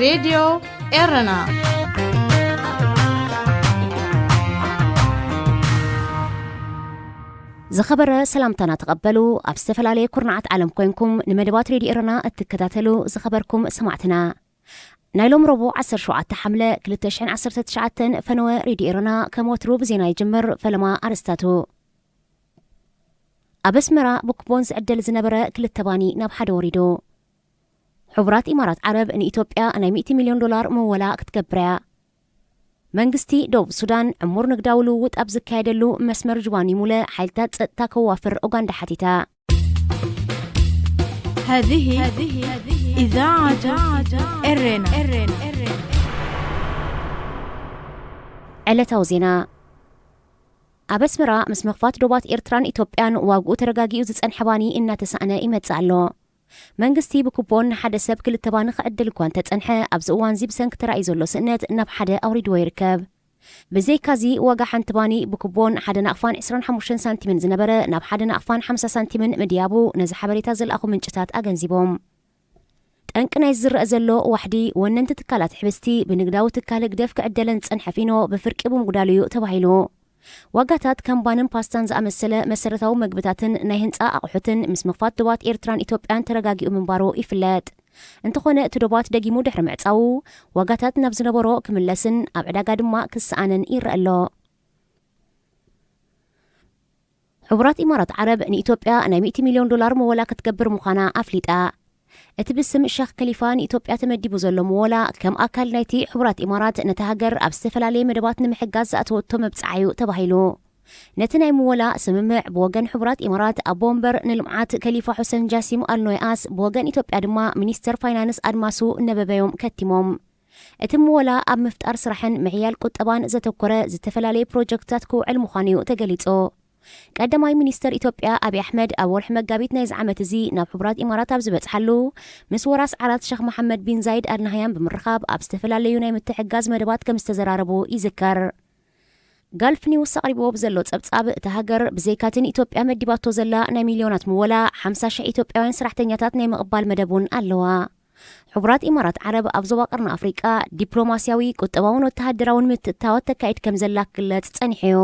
ሬድዮ ኤረና። ዝኸበረ ሰላምታና ተቐበሉ። ኣብ ዝተፈላለየ ኩርናዓት ዓለም ኮይንኩም ንመደባት ሬድዮ ኤረና እትከታተሉ ዝኸበርኩም ሰማዕትና፣ ናይ ሎም ረቡዕ ዓሰርተ ሸውዓተ ሓምለ ክልተ ሽሕን ዓሰርተ ትሽዓተን ፈነወ ሬድዮ ኤረና ከም ወትሩ ብዜና ይጅምር። ፈለማ ኣርእስታቱ። ኣብ ኣስመራ ብኩቦን ዝዕደል ዝነበረ ክልተ ባኒ ናብ ሓደ ወሪዱ። ሕቡራት ኢማራት ዓረብ ንኢትዮጵያ ናይ ሚእቲ ሚልዮን ዶላር ምወላ ክትገብር እያ። መንግስቲ ደቡብ ሱዳን ዕሙር ንግዳዊ ልውውጥ ኣብ ዝካየደሉ መስመር ጁባኒ ሙለ ሓይልታት ጸጥታ ከዋፍር ኡጋንዳ ሓቲታ። هذه إذاعة إرينا. ዕለታዊ ዜና። ኣብ ኣስመራ ምስ ምኽፋት ዶባት ኤርትራን ኢትዮጵያን ዋግኡ ተረጋጊኡ ዝጸንሐ ባኒ እናተሳእነ ይመጽእ ኣሎ። መንግስቲ ብኩቦን ንሓደ ሰብ ክልተ ባኒ ክዕድል እኳ እንተጸንሐ፣ ኣብዚ እዋንዚ ብሰንኪ ተራእዩ ዘሎ ስእነት ናብ ሓደ ኣውሪድዎ ይርከብ። ብዘይካዚ፣ ዋጋ ሓንቲ ባኒ ብኩቦን ሓደ ናቕፋን ዕስራን ሓሙሽተን ሳንቲምን ዝነበረ ናብ ሓደ ናቕፋን ሓምሳ ሳንቲምን ምድያቡ ነዚ ሓበሬታ ዝለኣኹ ምንጭታት ኣገንዚቦም። ጠንቂ ናይ ዝረአ ዘሎ ዋሕዲ፣ ወነንቲ ትካላት ሕብስቲ ብንግዳዊ ትካል ህግደፍ ክዕደለን ዝጸንሐ ፊኖ ብፍርቂ ብምጉዳሉ እዩ ተባሂሉ። ዋጋታት ከም ባንን ፓስታን ዝኣመሰለ መሰረታዊ መግብታትን ናይ ህንጻ ኣቑሑትን ምስ ምኽፋት ዶባት ኤርትራን ኢትዮጵያን ተረጋጊኡ ምንባሩ ይፍለጥ። እንተኾነ፣ እቲ ዶባት ደጊሙ ድሕሪ ምዕጻዉ፣ ዋጋታት ናብ ዝነበሮ ክምለስን ኣብ ዕዳጋ ድማ ክሰኣንን ይረአ ኣሎ። ሕቡራት ኢማራት ዓረብ ንኢትዮጵያ ናይ ሚእቲ ሚልዮን ዶላር መወላ ክትገብር ምዃና ኣፍሊጣ። እቲ ብስም ሸኽ ከሊፋ ንኢትዮጵያ ተመዲቡ ዘሎ መወላ፣ ከም ኣካል ናይቲ ሕቡራት ኢማራት ነታ ሃገር ኣብ ዝተፈላለየ መደባት ንምሕጋዝ ዝኣተወቶ መብጽዓ እዩ ተባሂሉ። ነቲ ናይ መወላ ስምምዕ ብወገን ሕቡራት ኢማራት ኣቦ ወንበር ንልምዓት ከሊፋ ሑሰን ጃሲም ኣልኖይኣስ፣ ብወገን ኢትዮጵያ ድማ ሚኒስተር ፋይናንስ ኣድማሱ ነበበዮም ከቲሞም። እቲ መወላ ኣብ ምፍጣር ስራሕን ምሕያል ቁጠባን ዘተኮረ ዝተፈላለየ ፕሮጀክትታት ክውዕል ምዃኑ እዩ ተገሊጹ። ቀዳማይ ሚኒስተር ኢትዮጵያ ኣብይ ኣሕመድ ኣብ ወርሒ መጋቢት ናይዚ ዓመት እዚ ናብ ሕቡራት ኢማራት ኣብ ዝበጽሓሉ፣ ምስ ወራስ ዓራት ሸኽ መሓመድ ቢን ዛይድ ኣል ናህያን ብምርኻብ ኣብ ዝተፈላለዩ ናይ ምትሕግጋዝ መደባት ከም ዝተዘራረቡ ይዝከር። ጋልፍ ኒውስ ኣቕሪብዎ ብዘሎ ጸብጻብ፣ እታ ሃገር ብዘይካ'ቲ ንኢትዮጵያ መዲባቶ ዘላ ናይ ሚልዮናት ምወላ፣ ሓምሳ ሽሕ ኢትዮጵያውያን ሰራሕተኛታት ናይ ምቕባል መደብ እውን ኣለዋ። ሕቡራት ኢማራት ዓረብ ኣብ ዞባ ቀርኒ ኣፍሪቃ ዲፕሎማስያዊ፣ ቁጠባውን ወተሃደራውን ምትእትታዋት ተካይድ ከም ዘላ ክግለጽ ጸኒሑ እዩ።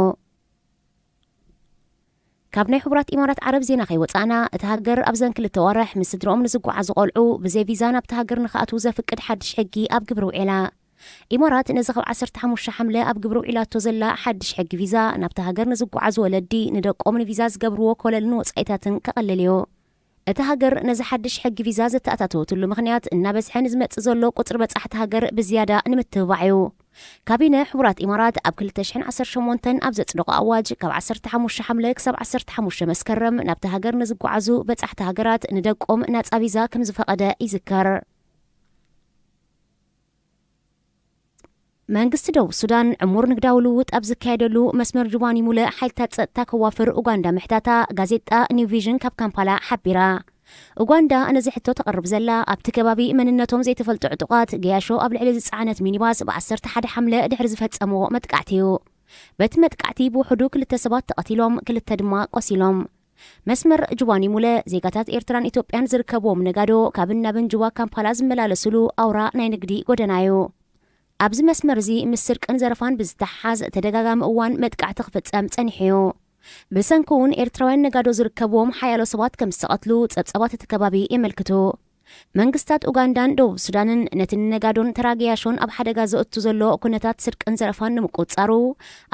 ካብ ናይ ሕቡራት ኢማራት ዓረብ ዜና ከይወጻእና፣ እታ ሃገር ኣብዘን ክልተ ኣዋርሕ ምስ ስድርኦም ንዝጓዓዙ ቆልዑ ብዘይ ቪዛ ናብታ ሃገር ንኽኣትዉ ዘፍቅድ ሓድሽ ሕጊ ኣብ ግብሪ ውዒላ። ኢማራት ነዚ ካብ ዓሰርተ ሓሙሽተ ሓምለ ኣብ ግብሪ ውዒላቶ ዘላ ሓድሽ ሕጊ ቪዛ፣ ናብታ ሃገር ንዝጓዓዙ ወለዲ ንደቆም ንቪዛ ዝገብርዎ ኮለልን ወጻኢታትን ከቐልል እዩ። እታ ሃገር ነዚ ሓድሽ ሕጊ ቪዛ ዘተኣታተወትሉ ምኽንያት፣ እናበዝሐ ንዝመጽእ ዘሎ ቁጽሪ በጻሕቲ ሃገር ብዝያዳ ንምትብባዕ እዩ። ካቢነ ሕቡራት ኢማራት ኣብ ክልተ ሽሕን ዓሰርተ ሸሞንተን ኣብ ዘጽደቖ ኣዋጅ፣ ካብ ዓሰርተ ሓሙሽተ ሓምለ ክሳብ ዓሰርተ ሓሙሽተ መስከረም ናብታ ሃገር ንዝጓዓዙ በጻሕቲ ሃገራት ንደቆም ናጻ ቪዛ ከም ዝፈቐደ ይዝከር። መንግስቲ ደቡብ ሱዳን ዕሙር ንግዳዊ ልውውጥ ኣብ ዝካየደሉ መስመር ጁባኒ ሙለ ሓይልታት ጸጥታ ከዋፍር ኡጋንዳ ምሕታታ ጋዜጣ ኒው ቪዥን ካብ ካምፓላ ሓቢራ። ኡጋንዳ ነዚ ሕቶ ተቕርብ ዘላ፣ ኣብቲ ከባቢ መንነቶም ዘይተፈልጡ ዕጡቓት ገያሾ ኣብ ልዕሊ ዝጸዓነት ሚኒባስ ብ ዓሰርተ ሓደ ሓምለ ድሕሪ ዝፈጸምዎ መጥቃዕቲ እዩ። በቲ መጥቃዕቲ ብውሕዱ ክልተ ሰባት ተቐቲሎም፣ ክልተ ድማ ቆሲሎም። መስመር ጁባኒ ሙለ፣ ዜጋታት ኤርትራን ኢትዮጵያን ዝርከብዎም ነጋዶ ካብን ናብን ጁባ ካምፓላ ዝመላለስሉ ኣውራ ናይ ንግዲ ጎደና እዩ። ኣብዚ መስመር እዚ ምስ ስርቅን ዘረፋን ብዝተሓሓዝ ተደጋጋሚ እዋን መጥቃዕቲ ክፍጸም ጸኒሑ እዩ። ብሰንኪ እውን ኤርትራውያን ነጋዶ ዝርከብዎም ሓያሎ ሰባት ከም ዝተቐትሉ ጸብጻባት እቲ ከባቢ የመልክቱ። መንግስታት ኡጋንዳን ደቡብ ሱዳንን ነቲ ንነጋዶን ተራ ገያሾን ኣብ ሓደጋ ዘእቱ ዘሎ ኩነታት ስርቅን ዘረፋን ንምቁጽጻሩ፣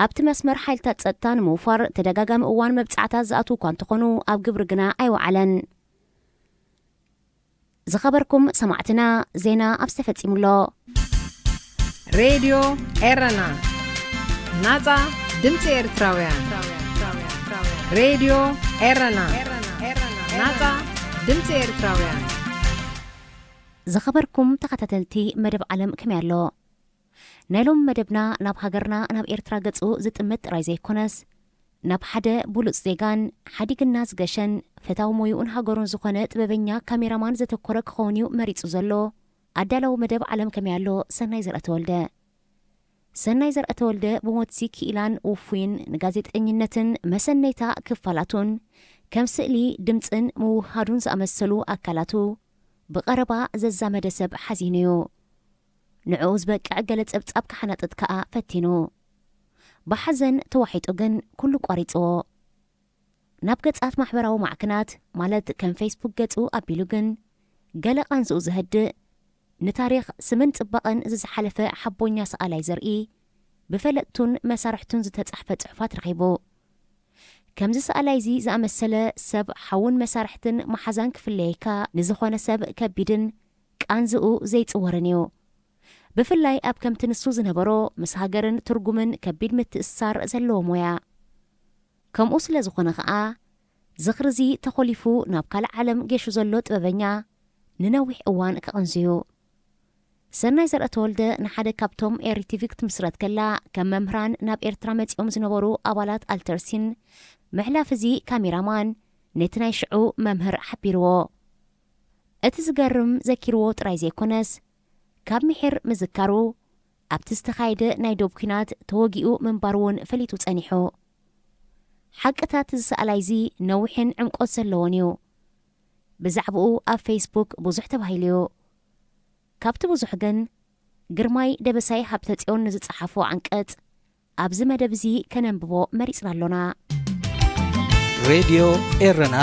ኣብቲ መስመር ሓይልታት ጸጥታ ንምውፋር ተደጋጋሚ እዋን መብጻዕታት ዝኣትዉ እኳ እንተኾኑ፣ ኣብ ግብሪ ግና ኣይወዓለን። ዝኸበርኩም ሰማዕትና፣ ዜና ኣብዚ ተፈጺሙ ኣሎ። ሬድዮ ኤረና፣ ናጻ ድምጺ ኤርትራውያን። ሬድዮ ኤረና፣ ናጻ ድምጺ ኤርትራውያን። ዝኸበርኩም ተኸታተልቲ መደብ ዓለም ከመይ ኣሎ? ናይ ሎም መደብና ናብ ሃገርና፣ ናብ ኤርትራ ገጹ ዝጥምት ጥራይ ዘይኮነስ፣ ናብ ሓደ ብሉጽ ዜጋን ሓዲግና ዝገሸን ፈታዊ ሞይኡን ሃገሩን ዝኾነ ጥበበኛ ካሜራማን ዘተኮረ ክኸውን እዩ መሪጹ ዘሎ ኣዳላዊ መደብ ዓለም ከመይ ኣሎ ሰናይ ዘርኣተወልደ። ሰናይ ዘርኣተወልደ ብሞትሲ ክኢላን ውፉይን ንጋዜጠኝነትን መሰነይታ ክፋላቱን ከም ስእሊ፣ ድምጽን ምውህሃዱን ዝኣመሰሉ ኣካላቱ ብቐረባ ዘዛመደ ሰብ ሓዚኑ እዩ። ንዕኡ ዝበቅዕ ገለ ጸብጻብ ክሓናጥጥ ከኣ ፈቲኑ። ብሓዘን ተዋሒጡ ግን ኩሉ ቋሪጽዎ። ናብ ገጻት ማሕበራዊ ማዕከናት፣ ማለት ከም ፌስቡክ ገጹ ኣቢሉ ግን፣ ገለ ቃንዝኡ ዘህድእ፣ ንታሪኽ ስምን ጽባቐን እዚ ዝሓለፈ ሓቦኛ ሰኣላይ ዘርኢ፣ ብፈለጥቱን መሳርሕቱን ዝተጻሕፈ ጽሑፋት ረኺቡ። ከምዚ ሰኣላይ እዚ ዝኣመሰለ ሰብ ሓውን መሳርሕትን መሓዛን ክፍለየካ ንዝኾነ ሰብ ከቢድን ቃንዝኡ ዘይጽወርን እዩ። ብፍላይ ኣብ ከምቲ ንሱ ዝነበሮ ምስ ሃገርን ትርጉምን ከቢድ ምትእስሳር ዘለዎ ሞያ። ከምኡ ስለ ዝኾነ ኸኣ፣ ዝኽሪ እዚ ተኾሊፉ ናብ ካልእ ዓለም ጌሹ ዘሎ ጥበበኛ ንነዊሕ እዋን ክቕንዝዩ። ሰናይ ዘርኣተወልደ ንሓደ ካብቶም ኤሪ ቲቪ ክትምስረት ከላ፣ ከም መምህራን ናብ ኤርትራ መጺኦም ዝነበሩ ኣባላት ኣልተርሲን፣ ምሕላፍ እዚ ካሜራማን ነቲ ናይ ሽዑ መምህር ሓቢርዎ። እቲ ዝገርም ዘኪርዎ ጥራይ ዘይኮነስ፣ ካብ ምሒር ምዝካሩ፣ ኣብቲ ዝተኻየደ ናይ ዶብ ኲናት ተወጊኡ ምንባሩ እውን ፈሊጡ ጸኒሑ። ሓቅታት እዚ ሰኣላይ እዚ ነዊሕን ዕምቆት ዘለዎን እዩ። ብዛዕባኡ ኣብ ፌስቡክ ብዙሕ ተባሂሉ እዩ። ካብቲ ብዙሕ ግን፣ ግርማይ ደበሳይ ሃብተጽዮን ንዝጸሓፎ ዓንቀጽ ኣብዚ መደብ እዚ ከነንብቦ መሪጽና ኣሎና። ሬድዮ ኤረና፣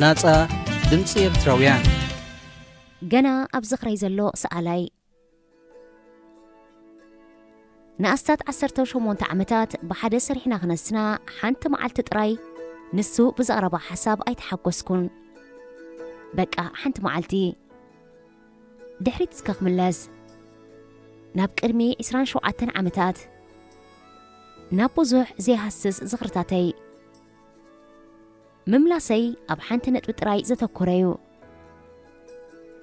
ናጻ ድምጺ ኤርትራውያን። ገና ኣብ ዝኽረይ ዘሎ ሰኣላይ። ንኣስታት ዓሰርተ ሸሞንተ ዓመታት ብሓደ ሰሪሕና ክነስና፣ ሓንቲ መዓልቲ ጥራይ ንሱ ብዘቕረባ ሓሳብ ኣይተሓጎስኩን። በቃ ሓንቲ መዓልቲ። ድሕሪት እስከ ክምለስ። ናብ ቅድሚ ዕስራን ሸውዓተን ዓመታት። ናብ ብዙሕ ዘይሃስስ ዝኽርታተይ። ምምላሰይ ኣብ ሓንቲ ነጥቢ ጥራይ ዘተኮረ እዩ።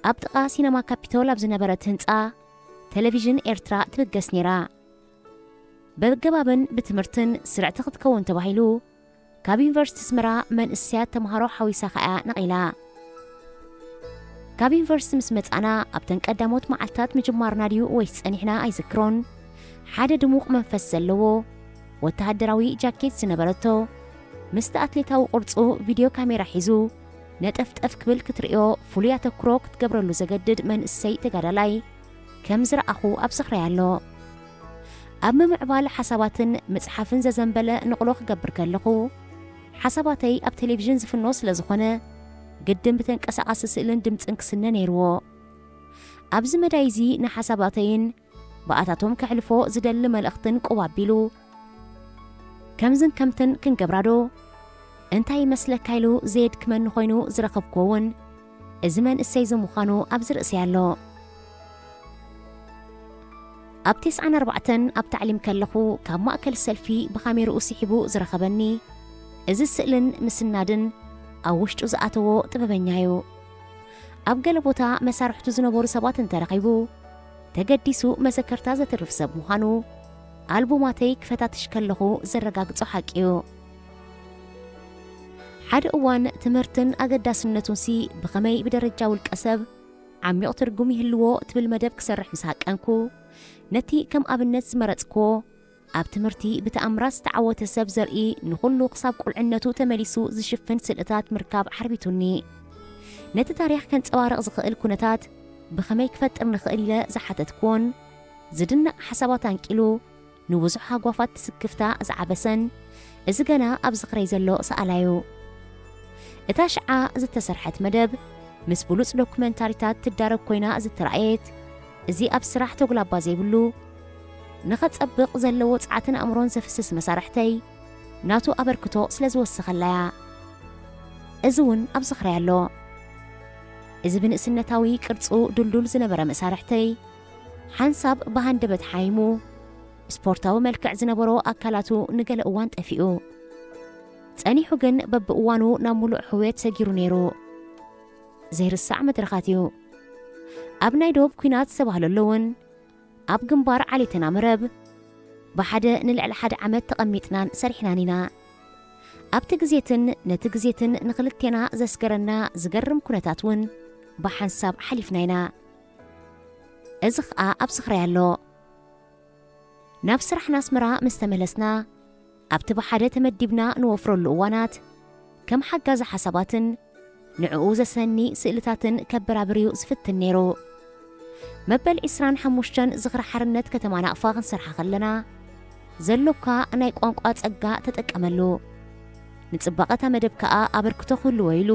ኣብ ጥቓ ሲነማ ካፒቶል ኣብ ዝነበረት ህንጻ፣ ቴሌቪዥን ኤርትራ ትብገስ ነይራ። በብገባብን ብትምህርትን ስርዕቲ ክትከውን ተባሂሉ፣ ካብ ዩኒቨርሲቲ ኣስመራ መንእሰያት ተምሃሮ ሓዊሳ ከኣ ነቒላ። ካብ ዩኒቨርሲቲ ምስ መጻና፣ ኣብተን ቀዳሞት መዓልታት ምጅማርና ድዩ ወይስ ጸኒሕና ኣይዝክሮን፣ ሓደ ድሙቕ መንፈስ ዘለዎ ወተሃደራዊ ጃኬት ዝነበረቶ፣ ምስቲ ኣትሌታዊ ቅርጹ ቪድዮ ካሜራ ሒዙ ነጠፍጠፍ ክብል ክትርእዮ ፍሉይ ኣተኩሮ ክትገብረሉ ዘገድድ መንእሰይ ተጋዳላይ ከም ዝረኣኹ ኣብ ዝኽረይ ኣሎ። ኣብ ምምዕባል ሓሳባትን ምጽሓፍን ዘዘንበለ ንቕሎ ክገብር ከለኹ፣ ሓሳባተይ ኣብ ቴሌቪዥን ዝፍኖ ስለ ዝኾነ፣ ግድን ብተንቀሳቓሲ ስእልን ድምጽን ክስነ ነይርዎ። ኣብዚ መዳይ እዚ ንሓሳባተይን ብኣታቶም ከሕልፎ ዝደሊ መልእኽትን ቁብ ኣቢሉ፣ ከምዝን ከምትን ክንገብራዶ? እንታይ ይመስለካ ኢሉ ዘየድክመኒ ኮይኑ ዝረኸብኩዎ እውን፣ እዚ መንእሰይ እዚ ምዃኑ ኣብዚ ርእሰይ ኣሎ። ኣብ ተስዓን ኣርባዕተን ኣብ ታዕሊም ከለኹ፣ ካብ ማእከል ሰልፊ ብኻሜርኡ ስሒቡ ዝረኸበኒ፣ እዚ ስእልን ምስናድን ኣብ ውሽጡ ዝኣተዎ ጥበበኛ እዩ። ኣብ ገለ ቦታ መሳርሕቱ ዝነበሩ ሰባት እንተረኺቡ፣ ተገዲሱ መዘከርታ ዘትርፍ ሰብ ምዃኑ፣ ኣልቡማተይ ክፈታትሽ ከለኹ ዘረጋግጾ ሓቂ እዩ። ሓደ እዋን ትምህርትን ኣገዳስነቱንሲ ብኸመይ ብደረጃ ውልቀ ሰብ ዓሚቕ ትርጉም ይህልዎ ትብል መደብ ክሰርሕ ምስ ሃቀንኩ፣ ነቲ ከም ኣብነት ዝመረጽክዎ፣ ኣብ ትምህርቲ ብተኣምራት ዝተዓወተ ሰብ ዘርኢ ንኹሉ ክሳብ ቁልዕነቱ ተመሊሱ ዝሽፍን ስእልታት ምርካብ ሓርቢቱኒ። ነቲ ታሪኽ ከንጸባርቕ ዝኽእል ኩነታት ብኸመይ ክፈጥር ንኽእል ኢለ ዝሓተትክዎን ዝድነቕ ሓሳባት ኣንቂሉ ንብዙሕ ሃጓፋት ትስክፍታ ዝዓበሰን እዚ ገና ኣብ ዝኽረይ ዘሎ ሰኣላዩ። እታ ሽዓ ዝተሰርሐት መደብ ምስ ብሉጽ ዶኩመንታሪታት ትዳረግ ኮይና ዝተራእየት፣ እዚ ኣብ ስራሕ ተጉላባ ዘይብሉ፣ ንኸጸብቕ ዘለዎ ጸዓትን ኣእምሮን ዘፍስስ መሳርሕተይ ናቱ ኣበርክቶ ስለ ዝወሰኸላያ። እዚ እውን ኣብ ዝኽረይ ኣሎ። እዚ ብንእስነታዊ ቅርጹ ድልዱል ዝነበረ መሳርሕተይ፣ ሓንሳብ ብሃንደበት ሓይሙ፣ ስፖርታዊ መልክዕ ዝነበሮ ኣካላቱ ንገለ እዋን ጠፊኡ። ጸኒሑ ግን በብእዋኑ ናብ ምሉእ ሕውየት ሰጊሩ ነይሩ። ዘይርሳዕ መድረኻት እዩ። ኣብ ናይ ዶብ ኲናት ዝተባህለሉ እውን፣ ኣብ ግንባር ዓሌትና መረብ ብሓደ ንልዕሊ ሓደ ዓመት ተቐሚጥናን ሰሪሕናን ኢና። ኣብቲ ግዜትን ነቲ ግዜትን ንኽልቴና ዘስገረና ዝገርም ኩነታት እውን ብሓንሳብ ሓሊፍና ኢና። እዚ ኸኣ ኣብ ዝኽረይ ኣሎ። ናብ ስራሕና ኣስመራ ምስ ተመለስና፣ ኣብቲ ብሓደ ተመዲብና ንወፍረሉ እዋናት፣ ከም ሓጋዚ ሓሳባትን ንዕኡ ዘሰኒ ስእልታትን ከበራብር እዩ ዝፍትን ነይሩ። መበል ዕስራን ሓሙሽተን ዝኽሪ ሓርነት ከተማ ናቕፋ ክንሰርሓ ከለና፣ ዘሎካ ናይ ቋንቋ ጸጋ ተጠቀመሉ። ንጽባቐ እታ መደብ ከኣ ኣበርክቶ ክህልዎ ኢሉ፣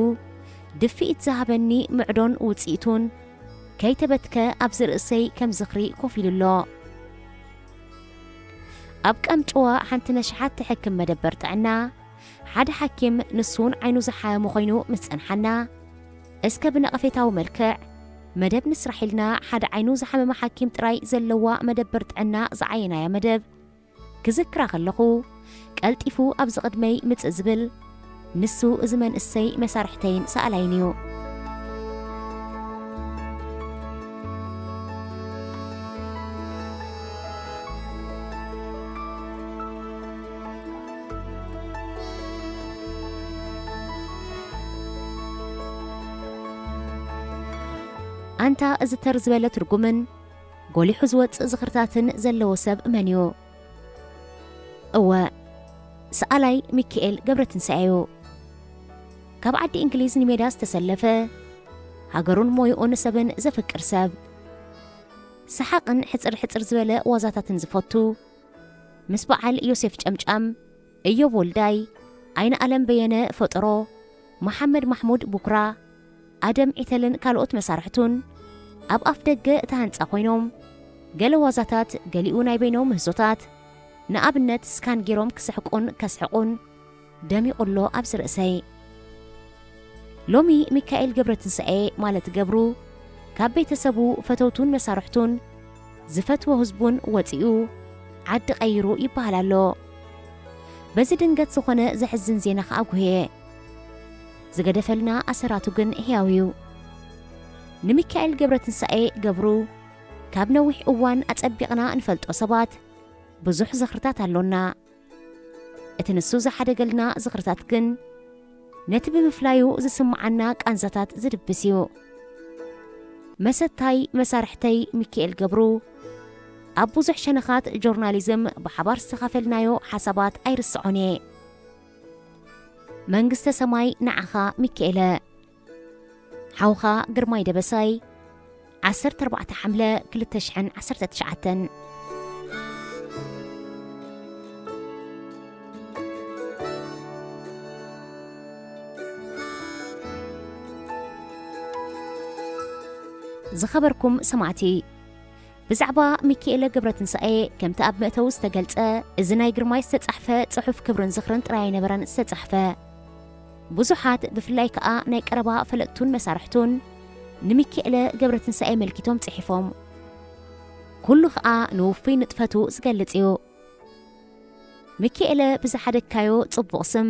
ድፍኢት ዝሃበኒ ምዕዶን ውጽኢቱን፣ ከይተበትከ ኣብዚ ርእሰይ ከም ዝኽሪ ኮፍ ኢሉ ኣሎ። ኣብ ቀምጭዋ ሓንቲ ነሽሓት ትሕክም መደበር ጥዕና፣ ሓደ ሓኪም ንሱ እውን ዓይኑ ዝሓመመ ኮይኑ ምስ ጸንሓና፣ እስከ ብነቐፌታዊ መልክዕ መደብ ንስራሕ ኢልና ሓደ ዓይኑ ዝሓመመ ሓኪም ጥራይ ዘለዋ መደበር ጥዕና ዝዓየናያ መደብ ክዝክራ ከለኹ፣ ቀልጢፉ ኣብዚ ቅድመይ ምጽእ ዝብል ንሱ እዚ መንእሰይ መሳርሕተይን ሰኣላይን እዩ። ኣንታ እዚ ተር ዝበለ ትርጉምን ጎሊሑ ዝወጽእ ዝኽርታትን ዘለዎ ሰብ መን እዩ? እወ፣ ሰኣላይ ሚካኤል ገብረትንሳኤ እዩ። ካብ ዓዲ እንግሊዝ ንሜዳ ዝተሰለፈ፣ ሃገሩን ሞይኡን ሰብን ዘፍቅር ሰብ፣ ሰሓቕን ሕጽር ሕጽር ዝበለ ዋዛታትን ዝፈቱ፣ ምስ በዓል ዮሴፍ ጨምጫም፣ እዮብ ወልዳይ፣ ኣይነ ኣለም በየነ ፈጠሮ፣ መሓመድ ማሕሙድ ቡኩራ፣ ኣደም ዒተልን ካልኦት መሳርሕቱን ኣብ ኣፍ ደገ እታ ህንጻ ኮይኖም፣ ገለ ዋዛታት፣ ገሊኡ ናይ በይኖም ምህዞታት፣ ንኣብነት ስካን ጌሮም ክስሕቁን ከስሕቁን፣ ደሚቑ ኣሎ ኣብዚ ርእሰይ። ሎሚ ሚካኤል ገብረትንሳኤ ማለት ገብሩ፣ ካብ ቤተሰቡ፣ ፈተውቱን መሳርሕቱን፣ ዝፈትዎ ህዝቡን ወጺኡ ዓዲ ቀይሩ ይበሃል ኣሎ። በዚ ድንገት ዝኾነ ዘሕዝን ዜና ከኣ ጉህየ። ዝገደፈልና ኣሰራቱ ግን ህያው እዩ። ንሚካኤል ገብረትንሳኤ ገብሩ ካብ ነዊሕ እዋን ኣጸቢቕና እንፈልጦ ሰባት ብዙሕ ዝኽርታት ኣሎና። እቲ ንሱ ዝሓደገልና ዝኽርታት ግን ነቲ ብምፍላዩ ዝስምዓና ቃንዛታት ዝድብስ እዩ። መሰታይ መሳርሕተይ ሚካኤል ገብሩ፣ ኣብ ብዙሕ ሸነኻት ጆርናሊዝም ብሓባር ዝተኻፈልናዮ ሓሳባት ኣይርስዖን እየ። መንግስተ ሰማይ ንዓኻ ሚካኤለ። ሓውኻ ግርማይ ደበሳይ፣ ዓሰርተ ኣርባዕተ ሓምለ ክልተ ሽሕን ዓሰርተ ትሽዓተን። ዝኸበርኩም ሰማዕቲ፣ ብዛዕባ ሚካኤለ ገብረትንሳኤ ከምቲ ኣብ መእተዊ ዝተገልጸ፣ እዚ ናይ ግርማይ ዝተጻሕፈ ጽሑፍ ክብርን ዝኽርን ጥራይ ኣይነበረን ዝተጻሕፈ። ብዙሓት፣ ብፍላይ ከኣ ናይ ቀረባ ፈለጥቱን መሳርሕቱን፣ ንሚካኤለ ገብረትንሳኤ ኣመልኪቶም ጽሒፎም። ኩሉ ከኣ ንውፉይ ንጥፈቱ ዝገልጽ እዩ። ሚካኤለ ብዝሓደግካዮ ጽቡቕ ስም፣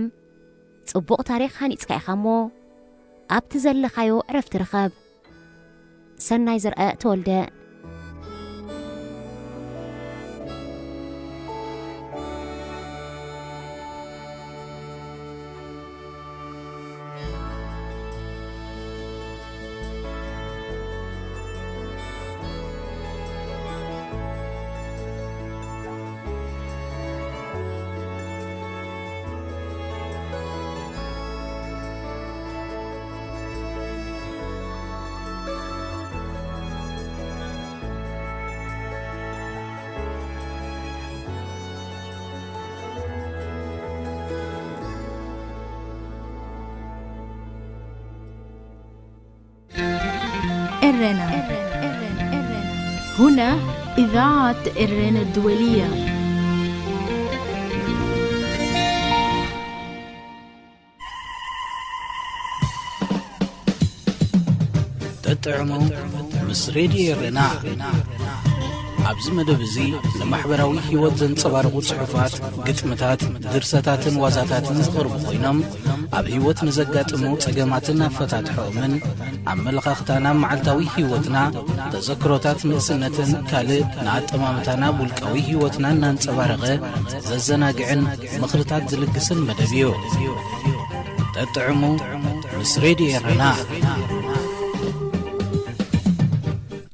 ጽቡቕ ታሪኽ ሃኒጽካ ኢኻ እሞ፣ ኣብቲ ዘለኻዮ ዕረፍቲ ርኸብ። ሰናይ ዘርአ ተወልደ። ኤረና። هنا إذاعة إرنا الدولية. ተጥዕሙ ምስ ሬድዮ ኤረና። ኣብዚ መደብ እዚ ንማሕበራዊ ህይወት ዘንጸባርቑ ጽሑፋት፣ ግጥምታት፣ ድርሰታትን ዋዛታትን ዝቐርቡ ኮይኖም፣ ኣብ ህይወት ንዘጋጥሙ ጸገማትን ኣፈታትሖኦምን፣ ኣመለኻኽታና ኣብ መዓልታዊ ህይወትና፣ ተዘክሮታት ንእስነትን ካልእ ንኣጠማምታና ኣብ ውልቃዊ ህይወትና እናንጸባረቐ ዘዘናግዕን ምኽርታት ዝልግስን መደብ እዩ። ጠጥዕሙ ምስ ሬድዮ ኤረና።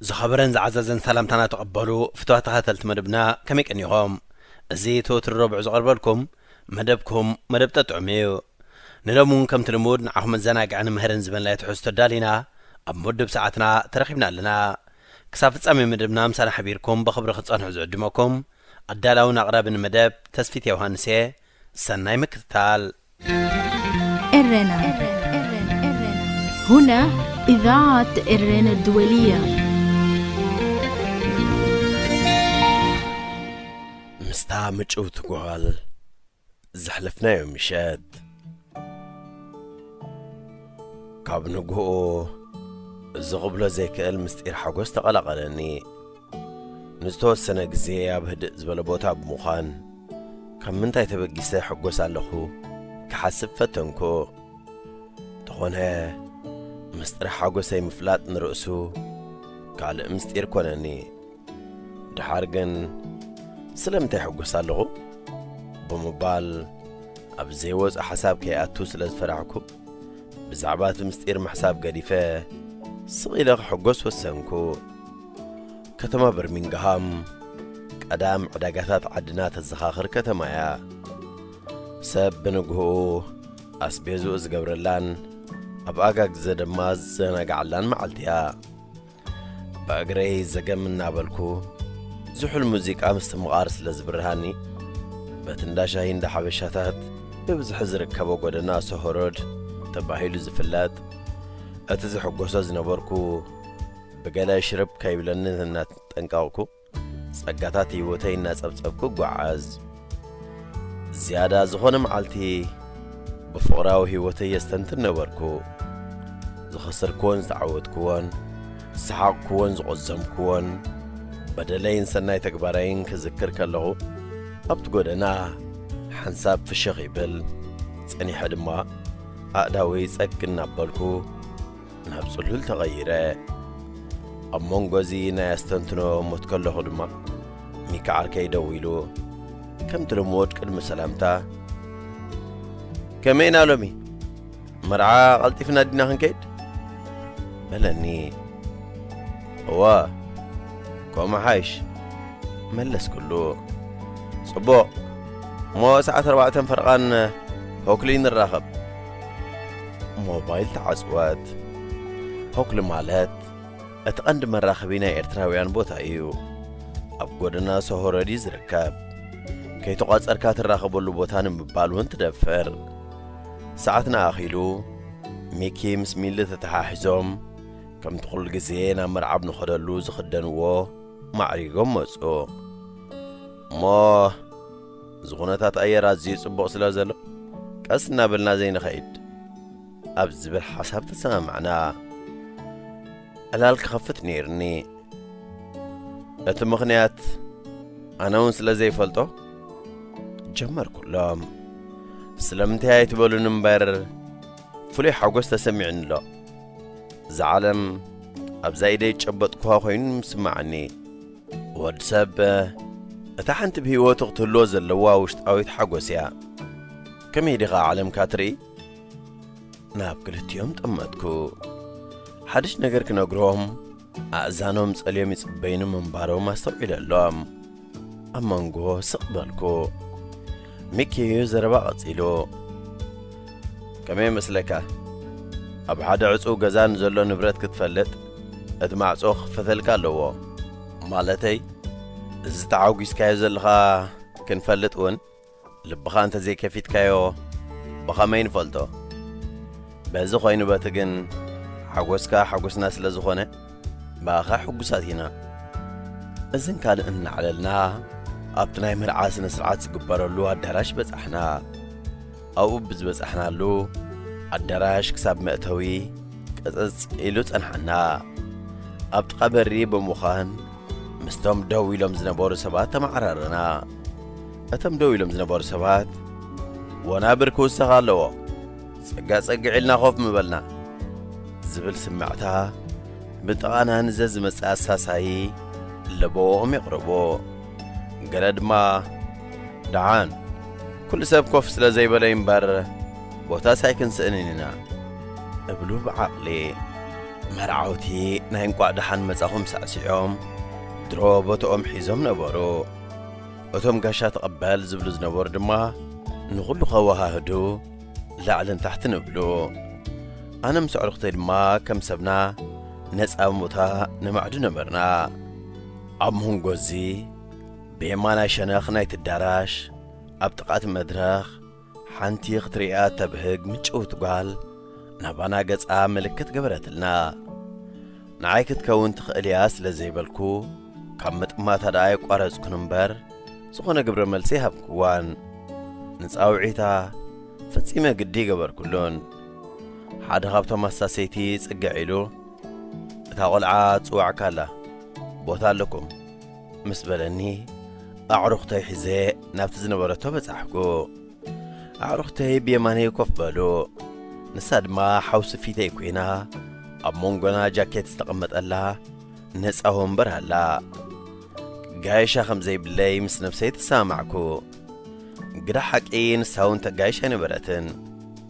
ዝኸበረን ዝዓዘዘን ሰላምታና ተቐበሉ ፍቱዋት ተኸታተልቲ መደብና፣ ከመይ ቀኒኹም? እዚ ትወትሪ ረቡዕ ዝቐርበልኩም መደብኩም መደብ ጠጥዑም እዩ። ንሎሚ እውን ከምቲ ልሙድ ንዓኹም መዘናግዕን ምህርን ዝበልናዮ ትሕዝቶ ኣዳሊና ኣብ መወድብ ሰዓትና ተረኺብና ኣለና። ክሳብ ፍጻሜ መደብና ምሳና ሓቢርኩም ብኽብሪ ክትጸንሑ ዝዕድመኩም ኣዳላውን ኣቕራብን መደብ ተስፊት ዮሃንስ እየ። ሰናይ ምክትታል። إرنا، إرنا، إرنا. هنا إذاعة إرنا الدولية. ምስታ ምጭውቲ ጓል ዘሕለፍናዮ ምሸት፣ ካብ ንግሆ እዚ ክብሎ ዘይክእል ምስጢር ሓጎስ ተቐላቐለኒ። ንዝተወሰነ ግዜ ኣብ ህድእ ዝበለ ቦታ ብምዃን፣ ካብ ምንታይ ተበጊሰ ሕጎስ ኣለኹ ክሓስብ ፈተንኩ። እንተኾነ፣ ምስጢር ሓጎሰይ ምፍላጥ ንርእሱ ካልእ ምስጢር ኮነኒ። ደሓር ግን፣ ስለምንታይ ሕጎስ ኣለኹ? ብምባል ኣብ ዘይወጽእ ሓሳብ ከይኣቱ ስለ ዝፈራሕኩ፣ ብዛዕባ እቲ ምስጢር ምሕሳብ ገዲፈ፣ ስቕ ኢለ ክሕጎስ ወሰንኩ። ከተማ በርሚንግሃም ቀዳም ዕዳጋታት ዓድና ተዘኻኽር ከተማ እያ። ሰብ ብንግሆኡ ኣስቤዝኡ ዝገብረላን ኣብ ኣጋግዘ ድማ ዝዘናግዓላን መዓልቲ እያ። ብእግረይ ዘገም እናበልኩ ዝሑል ሙዚቃ ምስትምቓር ስለ ዝብርሃኒ፣ በቲ እንዳ ሻሂ እንዳ ሓበሻታት ብብዝሒ ዝርከቦ ጎደና ሶሆ ሮድ ተባሂሉ ዝፍለጥ፣ እቲ ዝሕጎሶ ዝነበርኩ ብገለ ሽርብ ከይብለኒ እናተጠንቀቕኩ፣ ጸጋታት ህይወተይ እናጸብጸብኩ እጓዓዝ። ዝያዳ ዝኾነ መዓልቲ ብፍቕራዊ ህይወተይ የስተንትን ነበርኩ። ዝኸሰርክዎን ዝተዓወትክዎን፣ ዝሰሓቕክዎን ዝቖዘምክዎን፣ በደለይን ሰናይ ተግባረይን ክዝክር ከለኹ፣ ኣብቲ ጎደና ሓንሳብ ፍሽኽ ይብል፣ ጸኒሐ ድማ ኣእዳወይ ጸግ እናበልኩ ናብ ጽሉል ተቐይረ። ኣብ መንጎ እዚ ናይ ኣስተንትኖ ሞት ከለኹ ድማ፣ ሚካ ዓርከይ ደው ኢሉ፣ ከምቲ ልሙድ ቅድሚ ሰላምታ፣ "ከመይ ኢና ሎሚ? መርዓ ቀልጢፍና ዲና ክንከይድ?" በለኒ። "እወ፣ ከምኡ ሓይሽ?" መለስኩሉ። "ጽቡቕ፣ እሞ ሰዓት ኣርባዕተን ፈረቓን ሆክሊ ንራኸብ።" ሞባይል ተዓጽወት። ሆክሊ ማለት እቲ ቀንዲ መራኸቢ ናይ ኤርትራውያን ቦታ እዩ። ኣብ ጎደና ሶሆ ሮድ እዩ ዝርከብ። ከይተቋጸርካ ትራኸበሉ ቦታ ንምባል እውን ትደፍር። ሰዓትና ኣኺሉ፣ ሚኪ ምስ ሚሊ ተተሓሒዞም፣ ከምቲ ኩሉ ግዜ ናብ መርዓ ኣብ ንኸደሉ ዝኽደንዎ ማዕሪጎም መጹ። እሞ እዚ ኩነታት ኣየር ኣዝዩ ጽቡቕ ስለ ዘሎ፣ ቀስ እናበልና ዘይንኸይድ ኣብ ዝብል ሓሳብ ተሰማማዕና። ዕላል ክኸፍት ነይሩኒ። እቲ ምኽንያት ኣነ እውን ስለ ዘይፈልጦ ጀመርኩሎም። ስለምንታይ ኣይትበሉን እምበር፣ ፍሉይ ሓጎስ ተሰሚዑኒ ኣሎ። እዛ ዓለም ኣብዛ ኢደይ ዝጨበጥኩዋ ኮይኑ ምስማዓኒ። ወዲ ሰብ እታ ሓንቲ ብህይወቱ ክትህልዎ ዘለዋ ውሽጣዊት ሓጎስ እያ። ከመይ ዲኻ ዓለምካ ትርኢ? ናብ ክልቲኦም ጠመትኩ። ሓድሽ ነገር ክነግሮም ኣእዛኖም ጸልዮም ይጽበዩኒ ምንባሮም ኣስተውዒለሎም። ኣብ መንጎ ስቕ በልኩ። ሚኪ ዘረባ ቀጺሉ፣ "ከመይ ይመስለካ? ኣብ ሓደ ዕጹው ገዛ ንዘሎ ንብረት ክትፈልጥ፣ እቲ ማዕጾ ክኽፈተልካ ኣለዎ። ማለተይ፣ እዚ ተዓጒስካዮ ዘለኻ ክንፈልጥ እውን፣ ልብኻ እንተ ዘይከፊትካዮ፣ ብኸመይ ንፈልጦ? በዚ ኾይኑ በቲ ግን፣ ሓጎስካ ሓጎስና ስለ ዝኾነ፣ ብኣኻ ሕጉሳት ኢና።" እዝን ካልእን እናዕለልና፣ ኣብቲ ናይ መርዓ ስነ ስርዓት ዝግበረሉ ኣዳራሽ በጻሕና። ኣብኡ ብዝበጻሕናሉ ኣዳራሽ ክሳብ መእተዊ ቅጽጽ ኢሉ ጸንሓና። ኣብ ጥቓ በሪ ብምዃን ምስቶም ደው ኢሎም ዝነበሩ ሰባት ተመዓራረና። እቶም ደው ኢሎም ዝነበሩ ሰባት፣ "ወናብር ክውሰኽ ኣለዎ፣ ጸጋ ጸግዕ ኢልና ኮፍ ምበልና" ዝብል ስምዕታ ብጥቓና ንዘዝመጽእ ኣሳሳዪ ለበወኦም የቕርቡ። ገለ ድማ፣ "ደሓን፣ ኩሉ ሰብ ኮፍ ስለ ዘይበለ እምበር፣ ቦታስ ኣይክንስእንን ኢና" እብሉ ብዓቕሊ። መርዓውቲ ናይ እንቋዕ ደሓን መጻኹም ሳዕሲዖም፣ ድሮ ቦታኦም ሒዞም ነበሩ። እቶም ጋሻ ተቐበል ዝብሉ ዝነበሩ ድማ፣ ንኹሉ ከወሃህዱ ላዕልን ታሕትን እብሉ። ኣነ ምስ ኣዕሩኽተይ ድማ ከም ሰብና ነጻ ቦታ ነማዕዱ ነበርና። ኣብ መንጎ እዚ ብየማናይ ሸነኽ ናይቲ ኣዳራሽ ኣብ ጥቓ እቲ መድረኽ ሓንቲ ክትርእያ እተብህግ ምጭውቲ ጓል ናባና ገጻ ምልክት ገበረትልና። ንዓይ ክትከውን ትኽእል እያ ስለ ዘይበልኩ፣ ካብ ምጥማታ ደኣ ኣይቋረጽኩን እምበር፣ ዝኾነ ግብረ መልሲ ኣይሃብክዋን። ንጻውዒታ ፈጺመ ግዲ ኣይገበርኩሉን። ሓደ ካብቶም ኣሳሰይቲ ጽግዕ ኢሉ፣ "እታ ቖልዓ ትጽዋዕካ ኣላ፣ ቦታ ኣለኩም" ምስ በለኒ፣ ኣዕሩኽተይ ሒዘ ናብቲ ዝነበረቶ በጻሕኩ። ኣዕሩኽተይ ብየማነይ ኮፍ በሉ። ንሳ ድማ ሓውሲ ፊተይ ኮይና፣ ኣብ መንጎና ጃኬት ዝተቐመጠላ ነጻ ወንበር ኣላ። ጋይሻ ከም ዘይብለይ ምስ ነብሰይ ተሰማማዕኩ። ግዳ ሓቂ ንሳ እውን ተጋይሽ ኣይነበረትን።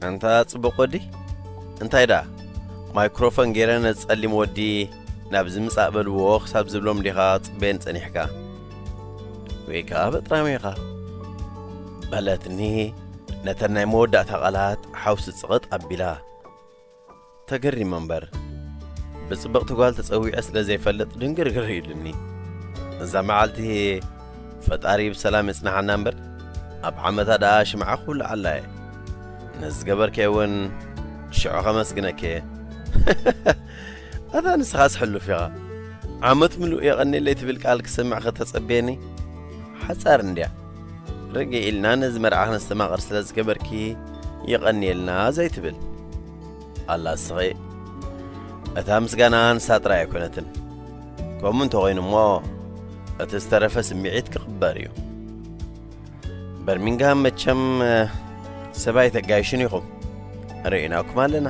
"ኣንታ ጽቡቕ ወዲ፣ እንታይ ደኣ ማይክሮፎን ገይረ ነዚ ጸሊም ወዲ ናብዚ ምጻእ በልዎ ክሳብ ዝብሎም ዲኻ ጽበየን ጸኒሕካ? ወይ ከኣ በጥራም ኢኻ?" በለትኒ ነተን ናይ መወዳእታ ቃላት ሓውሲ ጽቕጥ ኣቢላ። ተገሪመ እምበር፣ ብጽብቕቲ ጓል ተጸዊዐ ስለ ዘይፈልጥ ድንግርግር ኢሉኒ። እዛ መዓልቲ ፈጣሪ ብሰላም የጽንሓና እምበር፣ ኣብ ዓመታ ደኣ ሽምዓ ክውልዓላ እየ። ነዚ ዝገበርክዮ እውን ሽዑ ከመስግነኪ እየ። ኣታ ንስኻስ ሕሉፍ ኢኻ። ዓመት ምሉእ የቐንየለይ ትብል ቃል ክሰምዕ ከተጸብየኒ? ሓጻር እንድያ። ርግእ ኢልና ነዚ መርዓ ክነስተማቕር ስለ ዝገበርኪ የቐንየልና ዘይትብል? ኣላ ስኺ። እታ ምስጋና ንሳ ጥራይ ኣይኮነትን። ከምኡ እንተኾይኑ እሞ፣ እቲ ዝተረፈ ስምዒት ክቕበር እዩ። በርሚንግሃም መቸም፣ እ፣ ሰብ ኣይተጋይሹን ኢኹም። ርኢናኩም ኣለና።